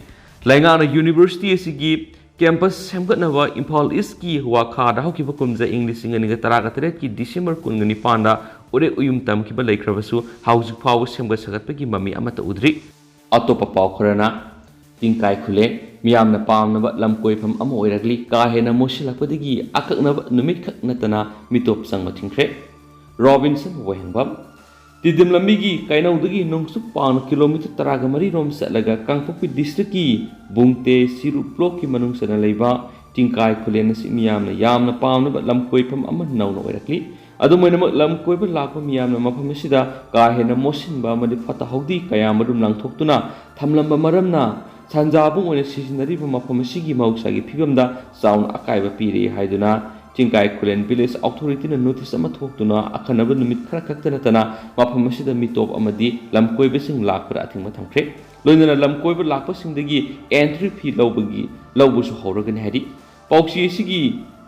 ꯂꯩꯉꯥꯛꯅ university ꯑꯁꯤꯒꯤ campus ꯁꯦꯝꯒꯠꯅꯕ ꯏꯝꯐꯥꯜ East ꯀꯤ ꯋꯥꯈꯥꯗ ꯍꯧꯈꯤꯕ ꯀꯨꯝꯖꯥ ꯏꯪ ꯂꯤꯁꯤꯡ ꯑꯅꯤꯒ ꯇꯔꯥꯒ ꯇꯔꯦꯠꯀꯤ December ꯀꯨꯟꯒ ꯅꯤꯄꯥꯟꯗ ꯎꯔꯦꯛ ꯎꯌꯨꯡ ꯇꯝꯈꯤꯕ ꯂꯩꯈ꯭ꯔꯕꯁꯨ ꯍꯧꯖꯤꯛ ꯐꯥꯎꯕ ꯁꯦꯝꯒꯠ ꯁꯥꯒꯠꯄꯒꯤ ꯃꯃꯤ ꯑꯃꯠꯇ ꯎꯗ꯭ꯔꯤ꯫ ꯑꯇꯣꯞꯄ ꯄꯥꯎ ꯈꯔꯅ, ꯇꯤꯡꯀꯥꯏ ꯈꯨꯂꯦꯟ ꯃꯤꯌꯥꯝꯅ ꯄꯥꯝꯅꯕ ꯂꯝ ꯀꯣꯏꯐꯝ ꯑꯃ ꯑꯣꯏꯔꯛꯂꯤ꯫ ꯀꯥ ꯍꯦꯟꯅ ꯃꯣꯠꯁꯤꯜꯂꯛꯄꯗꯒꯤ ꯑꯀꯛꯅꯕ ꯅꯨꯃꯤꯠꯈꯛ ꯅꯠꯇꯅ ꯃꯤꯇꯣꯞ ꯆꯪꯕ ꯊꯤꯡꯈ꯭ꯔꯦ꯫ ꯔꯣꯕꯤꯟꯁꯟ ꯋꯥꯍꯦꯡꯕꯝ꯫ ꯇꯤꯗꯤꯝ ꯂꯝꯕꯤꯒꯤ ꯀꯩꯅꯧꯗꯒꯤ ꯅꯣꯡꯆꯨꯞ ꯄꯥꯡꯅ kilometre ꯇꯔꯥꯒ ꯃꯔꯤ ꯔꯣꯝ ꯆꯠꯂꯒ ꯀꯥꯡꯄꯣꯛꯄꯤ district ꯀꯤ ꯕꯨꯡꯇꯦ ꯁꯤꯔꯨ block ꯀꯤ ꯃꯅꯨꯡ ꯆꯟꯅ ꯂꯩꯕ ꯇꯤꯡꯀꯥꯏ ꯈꯨꯂꯦꯟ ꯑꯁꯤ ꯃꯤꯌꯥꯝꯅ ꯌꯥꯝꯅ ꯄꯥꯝꯅꯕ ꯂꯝ ꯀꯣꯏꯐꯝ ꯑꯃ ꯅꯧꯅ ꯑꯣꯏꯔꯛꯂꯤ꯫ ꯑꯗꯨꯝ ꯑꯣꯏꯅꯃꯛ, ꯂꯝ ꯀꯣꯏꯕ ꯂꯥꯛꯄ ꯃꯤꯌꯥꯝꯅ ꯃꯐꯝ ꯑꯁꯤꯗ ꯀꯥ ꯍꯦꯟꯅ ꯃꯣꯠꯁꯤꯟꯕ ꯑꯃꯗꯤ ꯐꯠꯇ ꯍꯥꯎꯗꯤ ꯀꯌꯥ ꯃꯔꯨꯝ ꯂꯪꯊꯣꯛꯇꯨꯅ ꯊꯝꯂꯝꯕ ꯃꯔꯝꯅ, ꯁꯟꯖꯥꯕꯨꯡ ꯑꯣꯏꯅ ꯁꯤꯖꯤꯟꯅꯔꯤꯕ ꯃꯐꯝ ꯑꯁꯤꯒꯤ ꯃꯍꯧꯁꯥꯒꯤ ꯐꯤꯕꯝꯗ ꯆꯥꯎꯅ ꯑꯀꯥꯏꯕ ꯄꯤꯔꯦ ꯍꯥꯏꯗꯨꯅ ꯆꯤꯡꯀꯥꯏ ꯈꯨꯂꯦꯟ ꯚꯤꯂꯦꯖ ꯑꯣꯊꯣꯔꯤꯇꯤꯅ ꯅꯣꯇꯤꯁ ꯑꯃ ꯊꯣꯛꯇꯨꯅ ꯑꯈꯟꯅꯕ ꯅꯨꯃꯤꯠ ꯈꯔ ꯈꯛꯇ ꯅꯠꯇꯅ ꯃꯐꯝ ꯑꯁꯤꯗ ꯃꯤꯇꯣꯞ ꯑꯃꯗꯤ ꯂꯝ ꯀꯣꯏꯕꯁꯤꯡ ꯂꯥꯛꯄꯗ ꯑꯊꯤꯡꯕ ꯊꯝꯈ꯭ꯔꯦ꯫ ꯂꯣꯏꯅꯅ ꯂꯝ ꯀꯣꯏꯕ ꯂꯥꯛꯄꯁꯤꯡꯗꯒꯤ ꯑꯦꯟꯇ꯭ꯔꯤ ꯐꯤ ꯂꯧꯕꯒꯤ, ꯂꯧꯕꯁꯨ ꯍꯧꯔꯒꯅꯤ ꯍꯥꯏꯔꯤ꯫ ꯄꯥꯎꯆꯦ ꯑꯁꯤꯒꯤ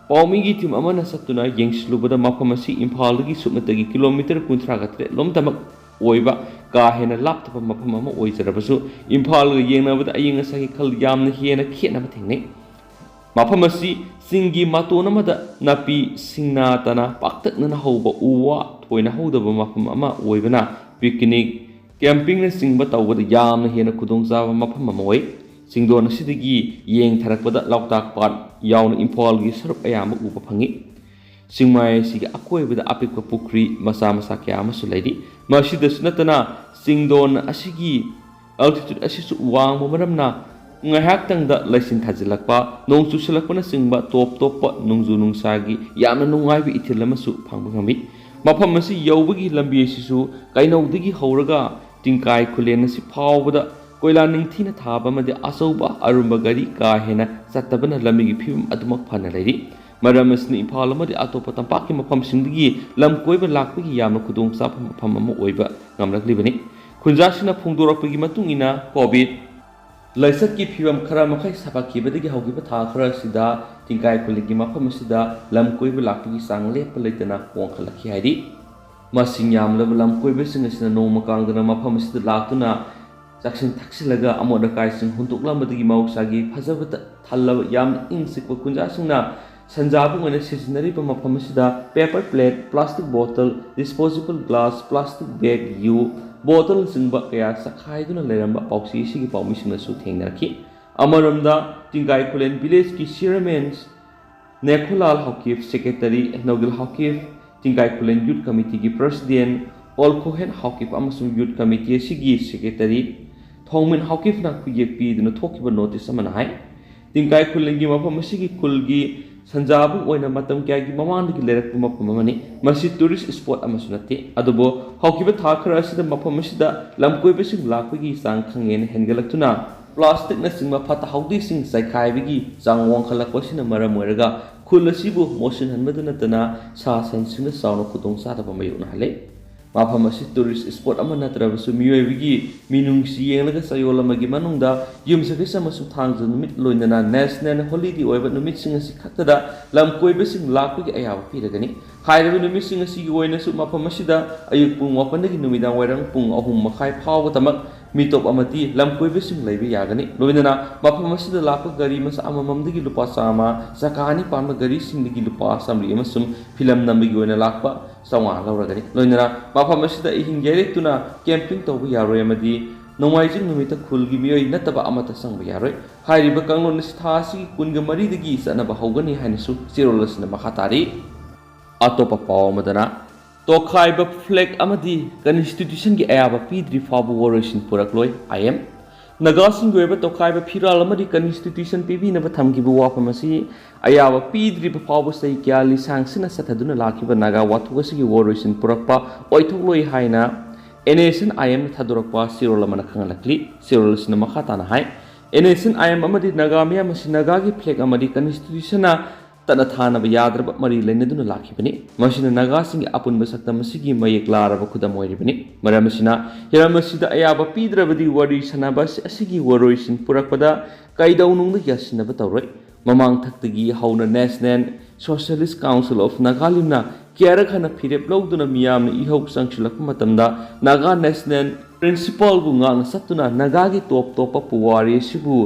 ꯄꯥꯎꯃꯤꯒꯤ ꯇꯤꯝ ꯑꯃꯅ ꯆꯠꯇꯨꯅ ꯌꯦꯡꯁꯤꯜꯂꯨꯕꯗ ꯃꯐꯝ ꯑꯁꯤ ꯏꯝꯐꯥꯜꯗꯒꯤ ꯁꯨꯞꯅꯇꯒꯤ ꯀꯤꯂꯣꯃꯤꯇꯔ ꯀꯨꯟꯊ꯭ꯔꯥꯒ ꯇꯔꯦꯠ ꯂꯣꯝꯇꯃꯛ ꯑꯣꯏꯕ ꯀꯥ ꯍꯦꯟꯅ ꯂꯥꯞꯇꯕ ꯃꯐꯝ ꯑꯃ ꯑꯣꯏꯖꯔꯕꯁꯨ ꯏꯝꯐꯥꯜꯒ ꯌꯦꯡꯅꯕꯗ ꯑꯏꯪ ꯑꯁꯥꯒꯤ ꯈꯜ ꯌꯥꯝꯅ ꯍꯦꯟꯅ ꯈꯦꯠꯅꯕ ꯊꯦꯡꯅꯩ꯫ ꯃꯐꯝ ꯑꯁꯤ ꯆꯤꯡꯒꯤ ꯃꯇꯣꯟ ꯑꯃꯗ ꯅꯥꯄꯤ ꯁꯤꯡꯅꯥ ꯇꯅ ꯄꯥꯛꯇꯛꯅꯅ ꯍꯧꯕ ꯎ ꯋꯥ ꯊꯣꯏꯅ ꯍꯧꯗꯕ ꯃꯐꯝ ꯑꯃ ꯑꯣꯏꯕꯅ ꯄꯤꯛꯅꯤꯛ, ꯀꯦꯝꯄꯤꯡꯅꯆꯤꯡꯕ ꯇꯧꯕꯗ ꯌꯥꯝꯅ ꯍꯦꯟꯅ ꯈꯨꯗꯣꯡꯆꯥꯕ ꯃꯐꯝ ꯑꯃ ꯑꯣꯏ꯫ ꯆꯤꯡꯗꯣꯟ ꯑꯁꯤꯗꯒꯤ ꯌꯦꯡꯊꯔꯛꯄꯗ ꯂꯣꯛꯇꯥꯛ ꯄꯥꯠ ꯌꯥꯎꯅ ꯏꯝꯐꯥꯜꯒꯤ ꯁꯔꯨꯛ ꯑꯌꯥꯝꯕ ꯎꯕ ꯐꯪꯏ꯫ ꯆꯤꯡꯃꯥꯏ ꯑꯁꯤꯒꯤ ꯑꯀꯣꯏꯕꯗ ꯑꯄꯤꯛꯄ ꯄꯨꯈ꯭ꯔꯤ ꯃꯆꯥ ꯃꯆꯥ ꯀꯌꯥ ꯑꯃꯁꯨ ꯂꯩꯔꯤ꯫ ꯃꯁꯤꯗꯁꯨ ꯅꯠꯇꯅ ꯆꯤꯡꯗꯣꯟ ꯑꯁꯤꯒꯤ ꯑꯜꯇꯤꯇ꯭ꯌꯨꯠ ꯑꯁꯤꯁꯨ ꯋꯥꯡꯕ ꯃꯔꯝꯅ ꯉꯥꯏꯍꯥꯛꯇꯪꯗ ꯂꯩꯆꯤꯟ ꯊꯥꯖꯤꯜꯂꯛꯄ, ꯅꯣꯡ ꯆꯨꯁꯤꯜꯂꯛꯄꯅꯆꯤꯡꯕ ꯇꯣꯞ ꯇꯣꯞꯄ ꯅꯣꯡꯖꯨ ꯅꯨꯡꯁꯥꯒꯤ ꯌꯥꯝꯅ ꯅꯨꯡꯉꯥꯏꯕ ꯏꯊꯤꯜ ꯑꯃꯁꯨ ꯐꯪꯕ ꯉꯝꯃꯤ꯫ ꯃꯐꯝ ꯑꯁꯤ ꯌꯧꯕꯒꯤ ꯂꯝꯕꯤ ꯑꯁꯤꯁꯨ ꯀꯩꯅꯧꯗꯒꯤ ꯍꯧꯔꯒ ꯇꯤꯡꯀꯥꯏ ꯈꯨꯂꯦꯟ ꯑꯁꯤ ꯐꯥꯎꯕꯗ ꯀꯣꯏꯂꯥ ꯅꯤꯡꯊꯤꯅ ꯊꯥꯕ ꯑꯃꯗꯤ ꯑꯆꯧꯕ ꯑꯔꯨꯝꯕ ꯒꯥꯔꯤ ꯀꯥ ꯍꯦꯟꯅ ꯆꯠꯇꯕꯅ ꯂꯝꯕꯤꯒꯤ ꯐꯤꯕꯝ ꯑꯗꯨꯃꯛ ꯐꯅ ꯂꯩꯔꯤ꯫ ꯃꯔꯝ ꯑꯁꯤꯅ ꯏꯝꯐꯥꯜ ꯑꯃꯗꯤ ꯑꯇꯣꯞꯄ ꯇꯝꯄꯥꯛꯀꯤ ꯃꯐꯝꯁꯤꯡꯗꯒꯤ ꯂꯝ ꯀꯣꯏꯕ ꯂꯥꯛꯄꯒꯤ ꯌꯥꯝꯅ ꯈꯨꯗꯣꯡꯆꯥꯕ ꯃꯐꯝ ꯑꯃ ꯑꯣꯏꯕ ꯉꯝꯂꯛꯂꯤꯕꯅꯤ꯫ ꯈꯨꯟꯖꯥꯁꯤꯡꯅ ꯐꯣꯡꯗꯣꯔꯛꯄꯒꯤ ꯃꯇꯨꯡ ꯏꯟꯅ, ꯀꯣꯚꯤꯗ ꯂꯥꯏꯆꯠꯀꯤ ꯐꯤꯕꯝ ꯈꯔ ꯃꯈꯩ ꯁꯥꯐꯈꯤꯕꯗꯒꯤ ꯍꯧꯈꯤꯕ ꯊꯥ ꯈꯔ ꯑꯁꯤꯗ ꯇꯤꯡꯀꯥꯏ ꯈꯨꯂꯦꯟꯒꯤ ꯃꯐꯝ ꯑꯁꯤꯗ ꯂꯝ ꯀꯣꯏꯕ ꯂꯥꯛꯄꯒꯤ ꯆꯥꯡ ꯂꯦꯞꯄ ꯂꯩꯇꯅ ꯋꯥꯡꯈꯠꯂꯛꯈꯤ ꯍꯥꯏꯔꯤ꯫ ꯃꯁꯤꯡ ꯌꯥꯝꯂꯕ ꯂꯝ ꯀꯣꯏꯕꯁꯤꯡ ꯑꯁꯤꯅ ꯅꯣꯡꯃ ꯀꯥꯡꯗꯅ ꯃꯐꯝ ꯑꯁꯤꯗ ꯂꯥꯛꯇꯨꯅ ꯆꯥꯁꯤꯟ ꯊꯛꯆꯤꯜꯂꯒ ꯑꯃꯣꯠ ꯑꯀꯥꯏꯁꯤꯡ ꯍꯨꯟꯗꯣꯛꯂꯝꯕꯗꯒꯤ ꯃꯍꯧꯁꯥꯒꯤ ꯐꯖꯕꯇ ꯊꯜꯂꯕ ꯌꯥꯝꯅ ꯏꯪ ꯆꯤꯛꯄ ꯈꯨꯟꯖꯥꯁꯤꯡꯅ ꯁꯟꯖꯥꯕꯨꯡ ꯑꯣꯏꯅ ꯁꯤꯖꯤꯟꯅꯔꯤꯕ ꯃꯐꯝ ꯑꯁꯤꯗ paper plate, plastic bottle, disposable glass, plastic bag, ꯌꯨ ꯕꯣꯇꯜꯅꯆꯤꯡꯕ ꯀꯌꯥ ꯆꯈꯥꯏꯗꯨꯅ ꯂꯩꯔꯝꯕ ꯄꯥꯎꯆꯦ ꯑꯁꯤꯒꯤ ꯄꯥꯎꯃꯤꯁꯤꯡꯅꯁꯨ ꯊꯦꯡꯅꯔꯛꯈꯤ꯫ ꯑꯃꯔꯣꯝꯗ, ꯇꯤꯡꯀꯥꯏ ꯈꯨꯂꯦꯟ ꯚꯤꯂꯦꯖꯀꯤ chairman Nekholal Haokip, secretary Nougil Haokip, Tingkai Khullen youth ꯀꯃꯤꯇꯤꯒꯤ ꯄ꯭ꯔꯁꯤꯗꯦꯟ ꯑꯣꯜꯈꯣꯍꯦꯟ ꯍꯥꯎꯀꯤꯞ ꯑꯃꯁꯨꯡ ꯌꯨꯠ ꯀꯃꯤꯇꯤ ꯑꯁꯤꯒꯤ ꯁꯦꯀ꯭ꯔꯦꯇꯔꯤ ꯊꯣꯡꯃꯤꯟ ꯍꯥꯎꯀꯤꯞꯅ ꯈꯨꯌꯦꯛ ꯄꯤꯗꯨꯅ ꯊꯣꯛꯈꯤꯕ ꯅꯣꯇꯤꯁ ꯑꯃꯅ ꯍꯥꯏ, ꯇꯤꯡꯀꯥꯏ ꯈꯨꯂꯦꯟꯒꯤ ꯃꯐꯝ ꯑꯁꯤꯒꯤ ꯈꯨꯜꯒꯤ ꯁꯟꯖꯥꯕꯨꯡ ꯑꯣꯏꯅ ꯃꯇꯝ ꯀꯌꯥꯒꯤ ꯃꯃꯥꯡꯗꯒꯤ ꯂꯩꯔꯛꯄ ꯃꯐꯝ ꯑꯃꯅꯤ꯫ ꯃꯁꯤ tourist spot ꯑꯃꯁꯨ ꯅꯠꯇꯦ, ꯑꯗꯨꯕꯨ ꯍꯧꯈꯤꯕ ꯊꯥ ꯈꯔ ꯑꯁꯤꯗ ꯃꯐꯝ ꯑꯁꯤꯗ ꯂꯝꯀꯣꯏꯕꯁꯤꯡ ꯂꯥꯛꯄꯒꯤ ꯆꯥꯡ ꯈꯪꯍꯦꯟꯅ ꯍꯦꯟꯒꯠꯂꯛꯇꯨꯅ plasticꯅꯆꯤꯡꯕ ꯐꯠꯇ ꯍꯥꯎꯗꯤꯁꯤꯡ ꯆꯥꯏꯈꯥꯏꯕꯒꯤ ꯆꯥꯡ ꯋꯥꯡꯈꯠꯂꯛꯄ ꯑꯁꯤꯅ ꯃꯔꯝ ꯑꯣꯏꯔꯒ ꯈꯨꯜ ꯑꯁꯤꯕꯨ ꯃꯣꯠꯁꯤꯟꯍꯟꯕꯗꯨ ꯅꯠꯇꯅ ꯁꯥ ꯁꯟꯁꯤꯡꯗ ꯆꯥꯎꯅ ꯈꯨꯗꯣꯡꯆꯥꯗꯕ ꯃꯥꯌꯣꯛꯅꯍꯜꯂꯦ꯫ ꯃꯐꯝ ꯑꯁꯤ tourist spot ꯑꯃ ꯅꯠꯇ꯭ꯔꯕꯁꯨ ꯃꯤꯑꯣꯏꯕꯒꯤ ꯃꯤꯅꯨꯡꯁꯤ ꯌꯦꯡꯂꯒ ꯆꯌꯣꯜ ꯑꯃꯒꯤ ꯃꯅꯨꯡꯗ ꯌꯨꯝꯁꯀꯩꯁ ꯑꯃꯁꯨꯡ ꯊꯥꯡꯖ ꯅꯨꯃꯤꯠ ꯂꯣꯏꯅꯅ national holiday ꯑꯣꯏꯕ ꯅꯨꯃꯤꯠꯁꯤꯡ ꯑꯁꯤ ꯈꯛꯇꯗ ꯂꯝ ꯀꯣꯏꯕꯁꯤꯡ ꯂꯥꯛꯄꯒꯤ ꯑꯌꯥꯕ ꯄꯤꯔꯒꯅꯤ꯫ ꯍꯥꯏꯔꯤꯕ ꯅꯨꯃꯤꯠꯁꯤꯡ ꯑꯁꯤꯒꯤ ꯑꯣꯏꯅꯁꯨ ꯃꯐꯝ ꯑꯁꯤꯗ ꯑꯌꯨꯛ ꯄꯨꯡ ꯃꯥꯄꯟꯗꯒꯤ ꯅꯨꯃꯤꯗꯥꯡ ꯋꯥꯏꯔꯝ ꯄꯨꯡ ꯑꯍꯨꯝ ꯃꯈꯥꯏ ꯐꯥꯎꯕꯗꯃꯛ ꯃꯤꯇꯣꯞ ꯑꯃꯗꯤ ꯂꯝ ꯀꯣꯏꯕꯁꯤꯡ ꯂꯩꯕ ꯌꯥꯒꯅꯤ꯫ ꯂꯣꯏꯅꯅ ꯃꯐꯝ ꯑꯁꯤꯗ ꯂꯥꯛꯄ ꯒꯥꯔꯤ ꯃꯆꯥ ꯑꯃꯃꯝꯗꯒꯤ ꯂꯨꯄꯥ ꯆꯥꯝꯃ, ꯆꯀꯥ ꯑꯅꯤ ꯄꯥꯟꯕ ꯒꯥꯔꯤꯁꯤꯡꯗꯒꯤ ꯂꯨꯄꯥ ꯆꯥꯃꯔꯤ ꯑꯃꯁꯨꯡ ꯐꯤꯂꯝ ꯅꯝꯕꯒꯤ ꯑꯣꯏꯅ ꯂꯥꯛꯄ ꯆꯥꯝꯃꯉꯥ ꯂꯧꯔꯒꯅꯤ꯫ ꯂꯣꯏꯅꯅ ꯃꯐꯝ ꯑꯁꯤꯗ ꯑꯍꯤꯡ ꯌꯩꯔꯦꯛꯇꯨꯅ camping ꯇꯧꯕ ꯌꯥꯔꯣꯏ ꯑꯃꯗꯤ ꯅꯣꯡꯃꯥꯏꯖꯤꯡ ꯅꯨꯃꯤꯠꯇ ꯈꯨꯜꯒꯤ ꯃꯤꯑꯣꯏ ꯅꯠꯇꯕ ꯑꯃꯠꯇ ꯆꯪꯕ ꯌꯥꯔꯣꯏ꯫ ꯍꯥꯏꯔꯤꯕ ꯀꯥꯡꯂꯣꯟ ꯑꯁꯤ ꯊꯥ ꯑꯁꯤꯒꯤ ꯀꯨꯟꯒ ꯃꯔꯤꯗꯒꯤ ꯆꯠꯅꯕ ꯍꯧꯒꯅꯤ ꯍꯥꯏꯅꯁꯨ ꯆꯦꯔꯣꯜ ꯑꯁꯤꯅ ꯃꯈꯥ ꯇꯥꯔꯤ꯫ ꯑꯇꯣꯞꯄ ꯄꯥꯎ ꯑꯃꯗꯅ, ꯇꯣꯈꯥꯏꯕ flag ꯑꯃꯗꯤ constitutionꯒꯤ ꯑꯌꯥꯕ ꯄꯤꯗ꯭ꯔꯤ ꯐꯥꯎꯕ ꯋꯥꯔꯣꯏꯁꯤꯟ ꯄꯨꯔꯛꯂꯣꯏ, I M꯫ ꯅꯥꯒꯥꯁꯤꯡꯒꯤ ꯑꯣꯏꯕ ꯇꯣꯈꯥꯏꯕ ꯐꯤꯔꯥꯜ ꯑꯃꯗꯤ constitution ꯄꯤꯕꯤꯅꯕ ꯊꯝꯈꯤꯕ ꯋꯥꯐꯝ ꯑꯁꯤ ꯑꯌꯥꯕ ꯄꯤꯗ꯭ꯔꯤꯕ ꯐꯥꯎꯕ ꯆꯍꯤ ꯀꯌꯥ ꯂꯤꯁꯥꯡꯁꯤꯟꯅ ꯆꯠꯊꯗꯨꯅ ꯂꯥꯛꯈꯤꯕ ꯅꯥꯒꯥ ꯋꯥꯊꯣꯛ ꯑꯁꯤꯒꯤ ꯋꯥꯔꯣꯏꯁꯤꯟ ꯄꯨꯔꯛꯄ ꯑꯣꯏꯊꯣꯛꯂꯣꯏ ꯍꯥꯏꯅ N S N I Mꯅ ꯊꯥꯗꯣꯔꯛꯄ ꯆꯦꯔꯣꯜ ꯑꯃꯅ ꯈꯪꯍꯜꯂꯛꯂꯤ꯫ ꯆꯦꯔꯣꯜ ꯑꯁꯤꯅ ꯃꯈꯥ ꯇꯥꯅ ꯍꯥꯏ, N S N I M ꯑꯃꯗꯤ ꯅꯥꯒꯥ ꯃꯤꯌꯥꯝ ꯑꯁꯤ ꯅꯥꯒꯥꯒꯤ flag ꯑꯃꯗꯤ constitutionꯅ ꯇꯠꯅ ꯊꯥꯅꯕ ꯌꯥꯗ꯭ꯔꯕ ꯃꯔꯤ ꯂꯩꯅꯗꯨꯅ ꯂꯥꯛꯈꯤꯕꯅꯤ꯫ ꯃꯁꯤꯅ ꯅꯥꯒꯥꯁꯤꯡꯒꯤ ꯑꯄꯨꯟꯕ ꯁꯛꯇꯝ ꯑꯁꯤꯒꯤ ꯃꯌꯦꯛ ꯂꯥꯔꯕ ꯈꯨꯗꯝ ꯑꯣꯏꯔꯤꯕꯅꯤ꯫ ꯃꯔꯝ ꯑꯁꯤꯅ ꯍꯤꯔꯝ ꯑꯁꯤꯗ ꯑꯌꯥꯕ ꯄꯤꯗ꯭ꯔꯕꯗꯤ ꯋꯥꯔꯤ ꯁꯥꯅꯕ ꯑꯁꯤ-, ꯑꯁꯤꯒꯤ ꯋꯥꯔꯣꯏꯁꯤꯟ ꯄꯨꯔꯛꯄꯗ ꯀꯩꯗꯧꯅꯨꯡꯗ ꯌꯥꯁꯤꯟꯅꯕ ꯇꯧꯔꯣꯏ꯫ ꯃꯃꯥꯡ ꯊꯛꯇꯒꯤ ꯍꯧꯅ National Socialist Council of Nagalimꯅ ꯀꯌꯥꯔꯛ ꯍꯟꯅ ꯐꯤꯔꯦꯞ ꯂꯧꯗꯨꯅ ꯃꯤꯌꯥꯝꯅ ꯏꯍꯧ ꯆꯪꯁꯤꯜꯂꯛꯄ ꯃꯇꯝꯗ ꯅꯥꯒꯥ national principleꯕꯨ ꯉꯥꯛꯅ ꯆꯠꯇꯨꯅ ꯅꯥꯒꯥꯒꯤ ꯇꯣꯞ ꯇꯣꯞꯄ ꯄꯨꯋꯥꯔꯤ ꯑꯁꯤꯕꯨ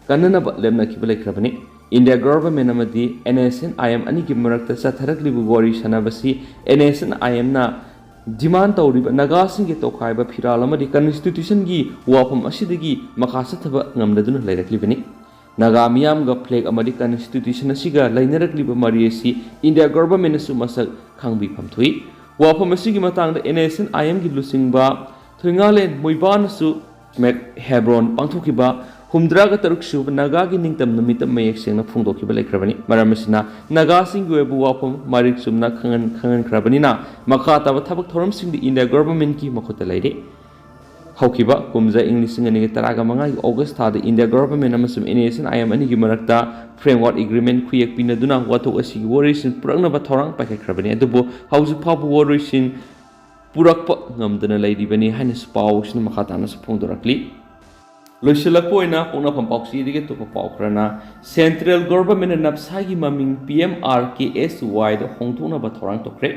ꯀꯟꯅꯅꯕ ꯂꯦꯞꯅꯈꯤꯕ ꯂꯩꯈ꯭ꯔꯕꯅꯤ꯫ India government ꯑꯃꯗꯤ N S N I M ꯑꯅꯤꯒꯤ ꯃꯔꯛꯇ ꯆꯠꯊꯔꯛꯂꯤꯕ ꯋꯥꯔꯤ ꯁꯥꯅꯕꯁꯤ N S N I Mꯅ demand ꯇꯧꯔꯤꯕ ꯅꯥꯒꯥꯁꯤꯡꯒꯤ ꯇꯣꯈꯥꯏꯕ ꯐꯤꯔꯥꯜ ꯑꯃꯗꯤ constitutionꯒꯤ ꯋꯥꯐꯝ ꯑꯁꯤꯗꯒꯤ ꯃꯈꯥ ꯆꯠꯊꯕ ꯉꯝꯂꯗꯨꯅ ꯂꯩꯔꯛꯂꯤꯕꯅꯤ꯫ ꯅꯥꯒꯥ ꯃꯤꯌꯥꯝꯒ flag ꯑꯃꯗꯤ constitution ꯑꯁꯤꯒ ꯂꯩꯅꯔꯛꯂꯤꯕ ꯃꯔꯤ ꯑꯁꯤ India governmentꯅꯁꯨ ꯃꯁꯛ ꯈꯪꯕꯤꯐꯝ ꯊꯣꯛꯏ꯫ ꯋꯥꯐꯝ ꯑꯁꯤꯒꯤ ꯃꯇꯥꯡꯗ N S N I Mꯒꯤ ꯂꯨꯆꯤꯡꯕ ꯊꯣꯏꯉꯥꯂꯦꯟ ꯃꯣꯏꯕꯥꯅꯁꯨ ꯃꯦꯛ ꯍꯦꯕ꯭ꯔꯣꯟ ꯄꯥꯡꯊꯣꯛꯈꯤꯕ ꯍꯨꯝꯗ꯭ꯔꯥꯒ ꯇꯔꯨꯛ ꯁꯨꯕ ꯅꯥꯒꯥꯒꯤ ꯅꯤꯡꯇꯝ ꯅꯨꯃꯤꯠꯇ ꯃꯌꯦꯛ ꯁꯦꯡꯅ ꯐꯣꯡꯗꯣꯛꯈꯤꯕ ꯂꯩꯈ꯭ꯔꯕꯅꯤ꯫ ꯃꯔꯝ ꯑꯁꯤꯅ ꯅꯥꯒꯥꯁꯤꯡꯒꯤ ꯑꯣꯏꯕ ꯋꯥꯐꯝ ꯃꯔꯤꯛ ꯆꯨꯝꯅ ꯈꯪꯍꯟ-, ꯈꯪꯍꯟꯈ꯭ꯔꯕꯅꯤꯅ ꯃꯈꯥ ꯇꯥꯕ ꯊꯕꯛ ꯊꯧꯔꯝꯁꯤꯡꯗꯤ ꯏꯟꯗꯤꯌꯥ ꯒꯣꯚꯔꯟꯃꯦꯟꯠꯀꯤ ꯃꯈꯨꯠꯇ ꯂꯩꯔꯤ꯫ ꯍꯧꯈꯤꯕ ꯀꯨꯝꯖꯥ ꯏꯪ ꯂꯤꯁꯤꯡ ꯑꯅꯤꯒ ꯇꯔꯥꯒ ꯃꯉꯥꯒꯤ ꯑꯣꯒꯁ ꯊꯥꯗ ꯏꯟꯗꯤꯌꯥ ꯒꯣꯚꯔꯟꯃꯦꯟꯠ ꯑꯃꯁꯨꯡ N S N I M ꯑꯅꯤꯒꯤ ꯃꯔꯛꯇ ꯐ꯭ꯔꯦꯝꯋꯥꯔꯛ ꯑꯦꯒ꯭ꯔꯤꯃꯦꯟꯠ ꯈꯨꯌꯦꯛ ꯄꯤꯅꯗꯨꯅ ꯋꯥꯊꯣꯛ ꯑꯁꯤꯒꯤ ꯋꯥꯔꯣꯏꯁꯤꯟ ꯄꯨꯔꯛꯅꯕ ꯊꯧꯔꯥꯡ ꯄꯥꯏꯈꯠꯈ꯭ꯔꯕꯅꯤ꯫ ꯑꯗꯨꯕꯨ ꯍꯧꯖꯤꯛ ꯐꯥꯎꯕ ꯋꯥꯔꯣꯏꯁꯤꯟ ꯄꯨꯔꯛꯄ ꯉꯝꯗꯅ ꯂꯩꯔꯤꯕꯅꯤ ꯍꯥꯏꯅꯁꯨ ꯄꯥꯎ ꯑꯁꯤꯅ ꯃꯈꯥ ꯇꯥꯅꯁꯨ ꯐꯣꯡꯗꯣꯔꯛꯂꯤ꯫ ꯂꯣꯏꯁꯤꯜꯂꯛꯄ ꯑꯣꯏꯅ ꯄꯣꯛꯅꯐꯝ ꯄꯥꯎꯆꯦꯗꯒꯤ ꯑꯇꯣꯞꯄ ꯄꯥꯎ ꯈꯔꯅ, ꯁꯦꯟꯇ꯭ꯔꯦꯜ ꯒꯣꯚꯔꯟꯃꯦꯟꯠꯅ ꯅꯞꯁꯥꯒꯤ ꯃꯃꯤꯡ ꯄꯤ ꯑꯦꯝ ꯑꯥꯔ ꯀꯦ ꯑꯦꯁ ꯋꯥꯏꯗ ꯍꯣꯡꯗꯣꯛꯅꯕ ꯊꯧꯔꯥꯡ ꯇꯧꯈ꯭ꯔꯦ꯫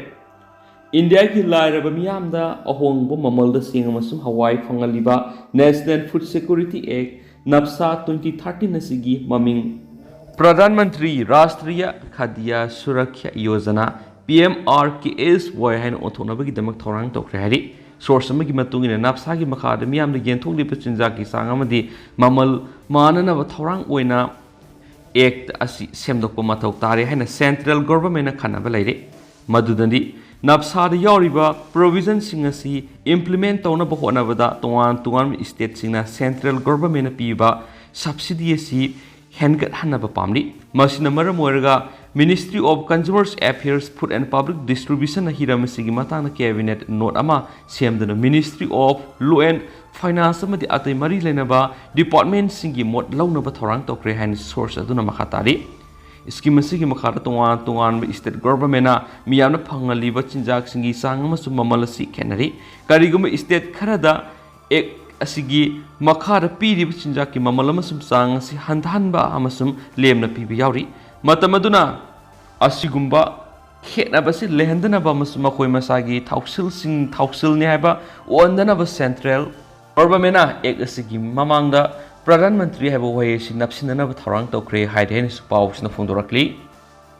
ꯏꯟꯗꯤꯌꯥꯒꯤ ꯂꯥꯏꯔꯕ ꯃꯤꯌꯥꯝꯗ ꯑꯍꯣꯡꯕ ꯃꯃꯜꯗ ꯆꯦꯡ ꯑꯃꯁꯨꯡ ꯍꯋꯥꯏ ꯐꯪꯍꯜꯂꯤꯕ ꯅꯦꯁꯅꯦꯜ ꯐꯨꯗ ꯁꯦꯀ꯭ꯌꯨꯔꯤꯇꯤ ꯑꯦꯛ, ꯅꯞꯁꯥ, ꯇ꯭ꯋꯦꯟꯇꯤ ꯊꯥꯔꯇꯤꯟ ꯑꯁꯤꯒꯤ ꯃꯃꯤꯡ Pradhan Mantri ꯔꯥꯁꯇ꯭ꯔꯤꯌ ꯈꯥꯗ꯭ꯌ ꯁꯨꯔꯛꯁ꯭ꯌꯥ Yojana, P M R ꯀꯦ ꯑꯦꯁ ꯋꯥꯏ ꯍꯥꯏꯅ ꯑꯣꯟꯊꯣꯛꯅꯕꯒꯤꯗꯃꯛ ꯊꯧꯔꯥꯡ ꯇꯧꯈ꯭ꯔꯦ ꯍꯥꯏꯔꯤ꯫ ꯁꯣꯔꯁ ꯑꯃꯒꯤ ꯃꯇꯨꯡ ꯏꯟꯅ, ꯅꯞꯁꯥꯒꯤ ꯃꯈꯥꯗ ꯃꯤꯌꯥꯝꯗ ꯌꯦꯟꯊꯣꯛꯂꯤꯕ ꯆꯤꯟꯖꯥꯛꯀꯤ ꯆꯥꯡ ꯑꯃꯗꯤ ꯃꯃꯜ ꯃꯥꯟꯅꯅꯕ ꯊꯧꯔꯥꯡ ꯑꯣꯏꯅ ꯑꯦꯛ ꯑꯁꯤ ꯁꯦꯝꯗꯣꯛꯄ ꯃꯊꯧ ꯇꯥꯔꯦ ꯍꯥꯏꯅ ꯁꯦꯟꯇ꯭ꯔꯦꯜ ꯒꯣꯚꯔꯟꯃꯦꯟꯠꯅ ꯈꯟꯅꯕ ꯂꯩꯔꯦ꯫ ꯃꯗꯨꯗꯗꯤ ꯅꯞꯁꯥꯗ ꯌꯥꯎꯔꯤꯕ ꯄ꯭ꯔꯣꯚꯤꯖꯟꯁꯤꯡ ꯑꯁꯤ ꯏꯝꯄ꯭ꯂꯤꯃꯦꯟꯠ ꯇꯧꯅꯕ ꯍꯣꯠꯅꯕꯗ ꯇꯣꯉꯥꯟ ꯇꯣꯉꯥꯟꯕ ꯁ꯭ꯇꯦꯠꯁꯤꯡꯅ ꯁꯦꯟꯇ꯭ꯔꯦꯜ ꯒꯣꯚꯔꯟꯃꯦꯟꯠꯅ ꯄꯤꯕ ꯁꯕꯁꯤꯗꯤ ꯑꯁꯤ ꯍꯦꯟꯒꯠꯍꯟꯅꯕ ꯄꯥꯝꯂꯤ꯫ ꯃꯁꯤꯅ ꯃꯔꯝ ꯑꯣꯏꯔꯒ Ministry of Consumer Affairs, Food and Public Distributionꯅ ꯍꯤꯔꯝ ꯑꯁꯤꯒꯤ ꯃꯇꯥꯡꯗ ꯀꯦꯕꯤꯅꯦꯠ ꯅꯣꯠ ꯑꯃ ꯁꯦꯝꯗꯨꯅ Ministry of Law and Finance ꯑꯃꯗꯤ ꯑꯇꯩ ꯃꯔꯤ ꯂꯩꯅꯕ ꯗꯤꯄꯥꯔꯠꯃꯦꯟꯠꯁꯤꯡꯒꯤ ꯃꯣꯠ ꯂꯧꯅꯕ ꯊꯧꯔꯥꯡ ꯇꯧꯈ꯭ꯔꯦ ꯍꯥꯏꯅ ꯁꯣꯔꯁ ꯑꯗꯨꯅ ꯃꯈꯥ ꯇꯥꯔꯤ꯫ ꯁ꯭ꯀꯤꯝ ꯑꯁꯤꯒꯤ ꯃꯈꯥꯗ ꯇꯣꯉꯥꯟ ꯇꯣꯉꯥꯟꯕ ꯁ꯭ꯇꯦꯠ ꯒꯣꯚꯔꯟꯃꯦꯟꯠꯅ ꯃꯤꯌꯥꯝꯅ ꯐꯪꯍꯜꯂꯤꯕ ꯆꯤꯟꯖꯥꯛꯁꯤꯡꯒꯤ ꯆꯥꯡ ꯑꯃꯁꯨꯡ ꯃꯃꯜ ꯑꯁꯤ ꯈꯦꯠꯅꯔꯤ꯫ ꯀꯔꯤꯒꯨꯝꯕ ꯁ꯭ꯇꯦꯠ ꯈꯔꯗ ꯑꯦꯛ ꯑꯁꯤꯒꯤ ꯃꯈꯥꯗ ꯄꯤꯔꯤꯕ ꯆꯤꯟꯖꯥꯛꯀꯤ ꯃꯃꯜ ꯑꯃꯁꯨꯡ ꯆꯥꯡ ꯑꯁꯤ ꯍꯟꯊꯍꯟꯕ ꯑꯃꯁꯨꯡ ꯂꯦꯝꯅ ꯄꯤꯕ ꯌꯥꯎꯔꯤ꯫ ꯃꯇꯝ ꯑꯗꯨꯅ ꯑꯁꯤꯒꯨꯝꯕ ꯈꯦꯠꯅꯕꯁꯤ ꯂꯩꯍꯟꯗꯅꯕ ꯑꯃꯁꯨꯡ ꯃꯈꯣꯏ ꯃꯁꯥꯒꯤ ꯊꯧꯁꯤꯜꯁꯤꯡ, ꯊꯧꯁꯤꯜꯅꯤ ꯍꯥꯏꯕ ꯑꯣꯟꯗꯅꯕ ꯁꯦꯟꯇ꯭ꯔꯦꯜ ꯒꯣꯚꯔꯟꯃꯦꯟꯠꯅ ꯑꯦꯛ ꯑꯁꯤꯒꯤ ꯃꯃꯥꯡꯗ ꯄ꯭ꯔꯙꯥꯟ ꯃꯟꯇ꯭ꯔꯤ ꯍꯥꯏꯕ ꯋꯥꯍꯩ ꯑꯁꯤ ꯅꯞꯁꯤꯟꯅꯅꯕ ꯊꯧꯔꯥꯡ ꯇꯧꯈ꯭ꯔꯦ ꯍꯥꯏꯔꯦ ꯍꯥꯏꯅꯁꯨ ꯄꯥꯎꯁꯤꯅ ꯐꯣꯡꯗꯣꯔꯛꯂꯤ꯫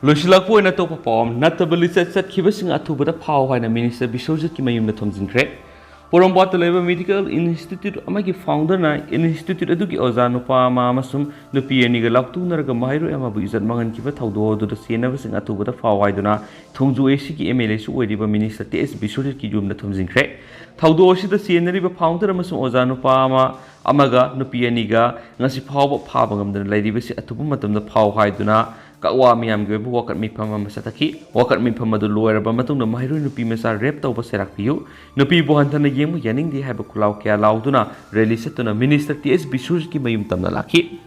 ꯂꯣꯏꯁꯤꯜꯂꯛꯄ ꯑꯣꯏꯅ ꯑꯇꯣꯞꯄ ꯄꯥꯎ ꯑꯃ, ꯅꯠꯇꯕ ꯂꯤꯆꯠ ꯆꯠꯈꯤꯕꯁꯤꯡ ꯑꯊꯨꯕꯗ ꯐꯥꯎ ꯍꯥꯏꯅ ꯃꯤꯅꯤꯁꯇꯔ ꯕꯤꯁ꯭ꯋꯖꯤꯠꯀꯤ ꯃꯌꯨꯝꯗ ꯊꯣꯝꯖꯤꯟꯈ꯭ꯔꯦ꯫ ꯄꯣꯔꯣꯝꯄꯥꯠꯇ ꯂꯩꯕ ꯃꯦꯗꯤꯀꯦꯜ ꯏꯟꯁꯇꯤꯇ꯭ꯌꯨꯠ ꯑꯃꯒꯤ ꯐꯥꯎꯟꯗꯔꯅ ꯏꯟꯁꯇꯤꯇ꯭ꯌꯨꯠ ꯑꯗꯨꯒꯤ ꯑꯣꯖꯥ ꯅꯨꯄꯥ ꯑꯃ ꯑꯃꯁꯨꯡ ꯅꯨꯄꯤ ꯑꯅꯤꯒ ꯂꯥꯎꯇꯨꯅꯔꯒ ꯃꯍꯩꯔꯣꯏ ꯑꯃꯕꯨ ꯏꯖꯠ ꯃꯥꯡꯍꯟꯈꯤꯕ ꯊꯧꯗꯣꯛ ꯑꯗꯨꯗ ꯆꯦꯟꯅꯕꯁꯤꯡ ꯑꯊꯨꯕꯗ ꯐꯥꯎ ꯍꯥꯏꯗꯨꯅ ꯊꯣꯡꯖꯨ ꯑꯦ ꯁꯤꯒꯤ ꯑꯦꯝ ꯑꯦꯜ ꯑꯦꯁꯨ ꯑꯣꯏꯔꯤꯕ ꯃꯤꯅꯤꯁꯇꯔ ꯇꯤ ꯑꯦꯁ ꯕꯤꯁ꯭ꯋꯖꯤꯠꯀꯤ ꯌꯨꯝꯗ ꯊꯣꯝꯖꯤꯟꯈ꯭ꯔꯦ꯫ ꯊꯧꯗꯣꯛ ꯑꯁꯤꯗ ꯆꯦꯟꯅꯔꯤꯕ founder ꯑꯃꯁꯨꯡ ꯑꯣꯖꯥ ꯅꯨꯄꯥ ꯑꯃ ꯑꯃꯒ ꯅꯨꯄꯤ ꯑꯅꯤꯒ ꯉꯁꯤ ꯐꯥꯎꯕ ꯐꯥꯕ ꯉꯝꯗꯅ ꯂꯩꯔꯤꯕꯁꯤ ꯑꯊꯨꯕ ꯃꯇꯝꯗ ꯐꯥꯎ ꯍꯥꯏꯗꯨꯅ ꯀꯛꯋꯥ ꯃꯤꯌꯥꯝꯒꯤ ꯑꯣꯏꯕ ꯋꯥꯀꯠ ꯃꯤꯐꯝ ꯑꯃ ꯆꯠꯊꯈꯤ꯫ ꯋꯥꯀꯠ ꯃꯤꯐꯝ ꯑꯗꯨ ꯂꯣꯏꯔꯕ ꯃꯇꯨꯡꯗ ꯃꯍꯩꯔꯣꯏ ꯅꯨꯄꯤ ꯃꯆꯥ rape ꯇꯧꯕ ꯆꯩꯔꯥꯛ ꯄꯤꯌꯨ, ꯅꯨꯄꯤꯕꯨ ꯍꯟꯊꯅ ꯌꯦꯡꯕ ꯌꯥꯅꯤꯡꯗꯦ ꯍꯥꯏꯕ ꯈꯨꯜꯂꯥꯎ ꯀꯌꯥ ꯂꯥꯎꯗꯨꯅ rally ꯆꯠꯇꯨꯅ minister ꯇꯤ ꯑꯦꯁ ꯕꯤꯁ꯭ꯋꯖꯤꯠꯀꯤ ꯃꯌꯨꯝ ꯇꯝꯅ ꯂꯥꯛꯈꯤ꯫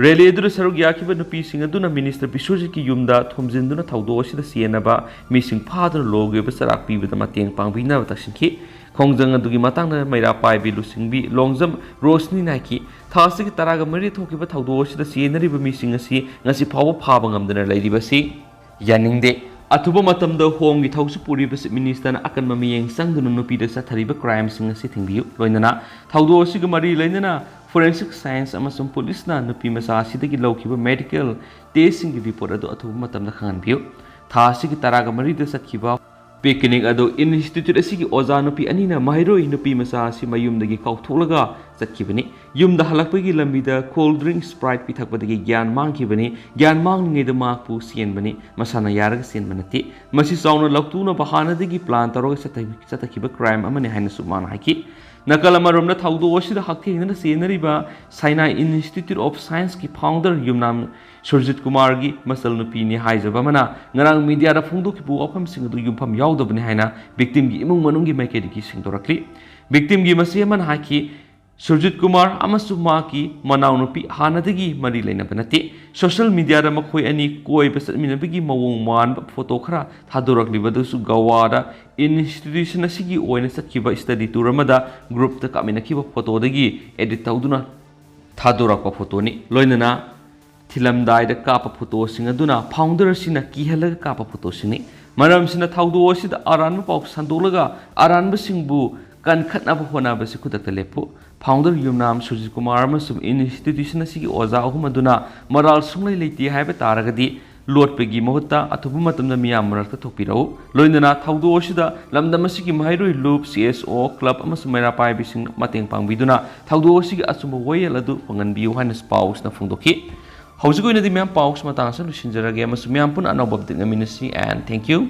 Rally ꯑꯗꯨꯗ ꯁꯔꯨꯛ ꯌꯥꯈꯤꯕ ꯅꯨꯄꯤꯁꯤꯡ ꯑꯗꯨꯅ minister ꯕꯤꯁ꯭ꯋꯖꯤꯠꯀꯤ ꯌꯨꯝꯗ ꯊꯣꯝꯖꯤꯟꯗꯨꯅ ꯊꯧꯗꯣꯛ ꯑꯁꯤꯗ ꯆꯦꯟꯅꯕ ꯃꯤꯁꯤꯡ ꯐꯥꯗꯨꯅ ꯂꯣꯒꯤ ꯑꯣꯏꯕ ꯆꯩꯔꯥꯛ ꯄꯤꯕꯗ ꯃꯇꯦꯡ ꯄꯥꯡꯕꯤꯅꯕ ꯇꯛꯁꯤꯟꯈꯤ꯫ ꯈꯣꯡꯖꯪ ꯑꯗꯨꯒꯤ ꯃꯇꯥꯡꯗ ꯃꯩꯔꯥ ꯄꯥꯏꯕꯤ ꯂꯨꯆꯤꯡꯕꯤ ꯂꯣꯡꯖꯝ ꯔꯣꯁꯅꯤꯅ ꯍꯥꯏꯈꯤ, ꯊꯥ ꯑꯁꯤꯒꯤ ꯇꯔꯥꯒ ꯃꯔꯤ ꯊꯣꯛꯈꯤꯕ ꯊꯧꯗꯣꯛ ꯑꯁꯤꯗ ꯆꯦꯟꯅꯔꯤꯕ ꯃꯤꯁꯤꯡ ꯑꯁꯤ ꯉꯁꯤ ꯐꯥꯎꯕ ꯐꯥꯕ ꯉꯝꯗꯅ ꯂꯩꯔꯤꯕꯁꯤ ꯌꯥꯅꯤꯡꯗꯦ꯫ ꯑꯊꯨꯕ ꯃꯇꯝꯗ ꯍꯣꯝꯒꯤ ꯊꯧꯁꯤ ꯄꯨꯔꯤꯕ Chief Minister ꯅ ꯑꯀꯟꯕ ꯃꯤꯠꯌꯦꯡ ꯆꯪꯗꯨꯅ ꯅꯨꯄꯤꯗ ꯆꯠꯊꯔꯤꯕ crime ꯁꯤꯡ ꯑꯁꯤ ꯊꯤꯡꯕꯤꯌꯨ꯫ ꯂꯣꯏꯅꯅ ꯊꯧꯗꯣꯛ ꯑꯁꯤꯒ ꯃꯔꯤ ꯂꯩꯅꯅ forensic science ꯑꯃꯁꯨꯡ police ꯅ ꯅꯨꯄꯤ ꯃꯆꯥ ꯑꯁꯤꯗꯒꯤ ꯂꯧꯈꯤꯕ medical test ꯁꯤꯡꯒꯤ report ꯑꯗꯨ ꯑꯊꯨꯕ ꯃꯇꯝꯗ ꯈꯪꯍꯟꯕꯤꯌꯨ꯫ ꯊꯥ ꯑꯁꯤꯒꯤ ꯇꯔꯥꯒ ꯃꯔꯤꯗ ꯆꯠꯈꯤꯕ picnic ꯑꯗꯨ institute ꯑꯁꯤꯒꯤ ꯑꯣꯖꯥ ꯅꯨꯄꯤ ꯑꯅꯤꯅ ꯃꯍꯩꯔꯣꯏ ꯅꯨꯄꯤ ꯃꯆꯥ ꯑꯁꯤ ꯃꯌꯨꯝꯗꯒꯤ ꯀꯥꯎꯊꯣꯛꯂꯒ ꯆꯠꯈꯤꯕꯅꯤ꯫ ꯌꯨꯝꯗ ꯍꯜꯂꯛꯄꯒꯤ ꯂꯝꯕꯤꯗ cold drink Sprite ꯄꯤꯊꯛꯄꯗꯒꯤ ꯒ꯭ꯌꯥꯟ ꯃꯥꯡꯈꯤꯕꯅꯤ꯫ ꯒ꯭ꯌꯥꯟ ꯃꯥꯡꯂꯤꯉꯩꯗ ꯃꯍꯥꯛꯄꯨ ꯆꯦꯟꯕꯅꯤ꯫ ꯃꯁꯥꯅ ꯌꯥꯔꯒ ꯆꯦꯟꯕ ꯅꯠꯇꯦ꯫ ꯃꯁꯤ ꯆꯥꯎꯅ ꯂꯧꯊꯣꯛꯅꯕ ꯍꯥꯟꯅꯗꯒꯤ plan ꯇꯧꯔꯒ ꯆꯠꯊ-, ꯆꯠꯊꯈꯤꯕ crime ꯑꯃꯅꯤ ꯍꯥꯏꯅꯁꯨ ꯃꯥꯅ ꯍꯥꯏꯈꯤ꯫ ꯅꯥꯀꯜ ꯑꯃꯔꯣꯝꯗ ꯊꯧꯗꯣꯛ ꯑꯁꯤꯗ ꯍꯛꯊꯦꯡꯅꯅ ꯆꯦꯟꯅꯔꯤꯕ Saina Institute of Science ꯀꯤ founder ꯌꯨꯝꯅꯥꯝ ꯁꯨꯔꯖꯤꯠ ꯀꯨꯃꯥꯔꯒꯤ ꯃꯆꯜꯅꯨꯄꯤꯅꯤ ꯍꯥꯏꯖꯕ ꯑꯃꯅ ꯉꯔꯥꯡ media ꯗ ꯐꯣꯡꯗꯣꯛꯈꯤꯕ ꯋꯥꯐꯝꯁꯤꯡ ꯑꯗꯨ ꯌꯨꯝꯐꯝ ꯌꯥꯎꯗꯕꯅꯤ ꯍꯥꯏꯅ victim ꯒꯤ ꯏꯃꯨꯡ ꯃꯅꯨꯡꯒꯤ ꯃꯥꯏꯀꯩꯗꯒꯤ ꯁꯦꯡꯗꯣꯔꯛꯂꯤ꯫ Victim ꯒꯤ ꯃꯆꯦ ꯑꯃꯅ ꯍꯥꯏꯈꯤ, ꯁꯨꯔꯖꯤꯠ ꯀꯨꯃꯥꯔ ꯑꯃꯁꯨꯡ ꯃꯍꯥꯛꯀꯤ ꯃꯅꯥꯎꯅꯨꯄꯤ ꯍꯥꯟꯅꯗꯒꯤ ꯃꯔꯤ ꯂꯩꯅꯕ ꯅꯠꯇꯦ꯫ Social media ꯗ ꯃꯈꯣꯏ ꯑꯅꯤ ꯀꯣꯏꯕ ꯆꯠꯃꯤꯟꯅꯕꯒꯤ ꯃꯑꯣꯡ ꯃꯥꯟꯕ photo ꯈꯔ ꯊꯥꯗꯣꯔꯛꯂꯤꯕꯗꯨꯁꯨ ꯒꯋꯥꯗ institution ꯑꯁꯤꯒꯤ ꯑꯣꯏꯅ ꯆꯠꯈꯤꯕ study tour ꯑꯃꯗ group ꯇ ꯀꯥꯞꯃꯤꯟꯅꯈꯤꯕ photo ꯗꯒꯤ edit ꯇꯧꯗꯨꯅ ꯊꯥꯗꯣꯔꯛꯄ photo ꯅꯤ꯫ ꯂꯣꯏꯅꯅ ꯊꯤꯜꯂꯝꯗꯥꯏꯗ ꯀꯥꯞꯄ photo ꯁꯤꯡ ꯑꯗꯨꯅ founder ꯑꯁꯤꯅ ꯀꯤꯍꯜꯂꯒ ꯀꯥꯞꯄ photo ꯁꯤꯡꯅꯤ꯫ ꯃꯔꯝꯁꯤꯅ ꯊꯧꯗꯣꯛ ꯑꯁꯤꯗ ꯑꯔꯥꯟꯕ ꯄꯥꯎ ꯁꯟꯗꯣꯛꯂꯒ ꯑꯔꯥꯟꯕꯁꯤꯡꯕꯨ ꯀꯟꯈꯠꯅꯕ ꯍꯣꯠꯅꯕꯁꯤ ꯈꯨꯗꯛꯇ ꯂꯦꯞꯄꯨ꯫ Founder ꯌꯨꯝꯅꯥꯝ ꯁꯨꯔꯖꯤꯠ ꯀꯨꯃꯥꯔ ꯑꯃꯁꯨꯡ institution ꯑꯁꯤꯒꯤ ꯑꯣꯖꯥ ꯑꯍꯨꯝ ꯑꯗꯨꯅ ꯃꯔꯥꯜ ꯁꯨꯡꯂꯩ ꯂꯩꯇꯦ ꯍꯥꯏꯕ ꯇꯥꯔꯒꯗꯤ ꯂꯣꯠꯄꯒꯤ ꯃꯍꯨꯠꯇ ꯑꯊꯨꯕ ꯃꯇꯝꯗ ꯃꯤꯌꯥꯝ ꯃꯔꯛꯇ ꯊꯣꯛꯄꯤꯔꯛꯎ꯫ ꯂꯣꯏꯅꯅ ꯊꯧꯗꯣꯛ ꯑꯁꯤꯗ ꯂꯝꯗꯝ ꯑꯁꯤꯒꯤ ꯃꯍꯩꯔꯣꯏ ꯂꯨꯞ, C S O, club ꯑꯃꯁꯨꯡ ꯃꯩꯔꯥ ꯄꯥꯏꯕꯤꯁꯤꯡꯅ ꯃꯇꯦꯡ ꯄꯥꯡꯕꯤꯗꯨꯅ ꯊꯧꯗꯣꯛ ꯑꯁꯤꯒꯤ ꯑꯆꯨꯝꯕ ꯋꯥꯌꯦꯜ ꯑꯗꯨ ꯐꯪꯍꯟꯕꯤꯌꯨ ꯍꯥꯏꯅꯁꯨ ꯄꯥꯎꯁꯤꯅ ꯐꯣꯡꯗꯣꯛꯈꯤ꯫ ꯍꯧꯖꯤꯛ ꯑꯣꯏꯅꯗꯤ ꯃꯌꯥꯝ ꯄꯥꯎꯁꯤ ꯃꯇꯥꯡ ꯑꯁꯤꯗ ꯂꯣꯏꯁꯤꯟꯖꯔꯒꯦ ꯑꯃꯁꯨꯡ ꯃꯌꯥꯝ ꯄꯨꯟꯅ ꯑꯅꯧꯕ update ꯉꯥꯏꯃꯤꯟꯅꯁꯤ, and thank you꯫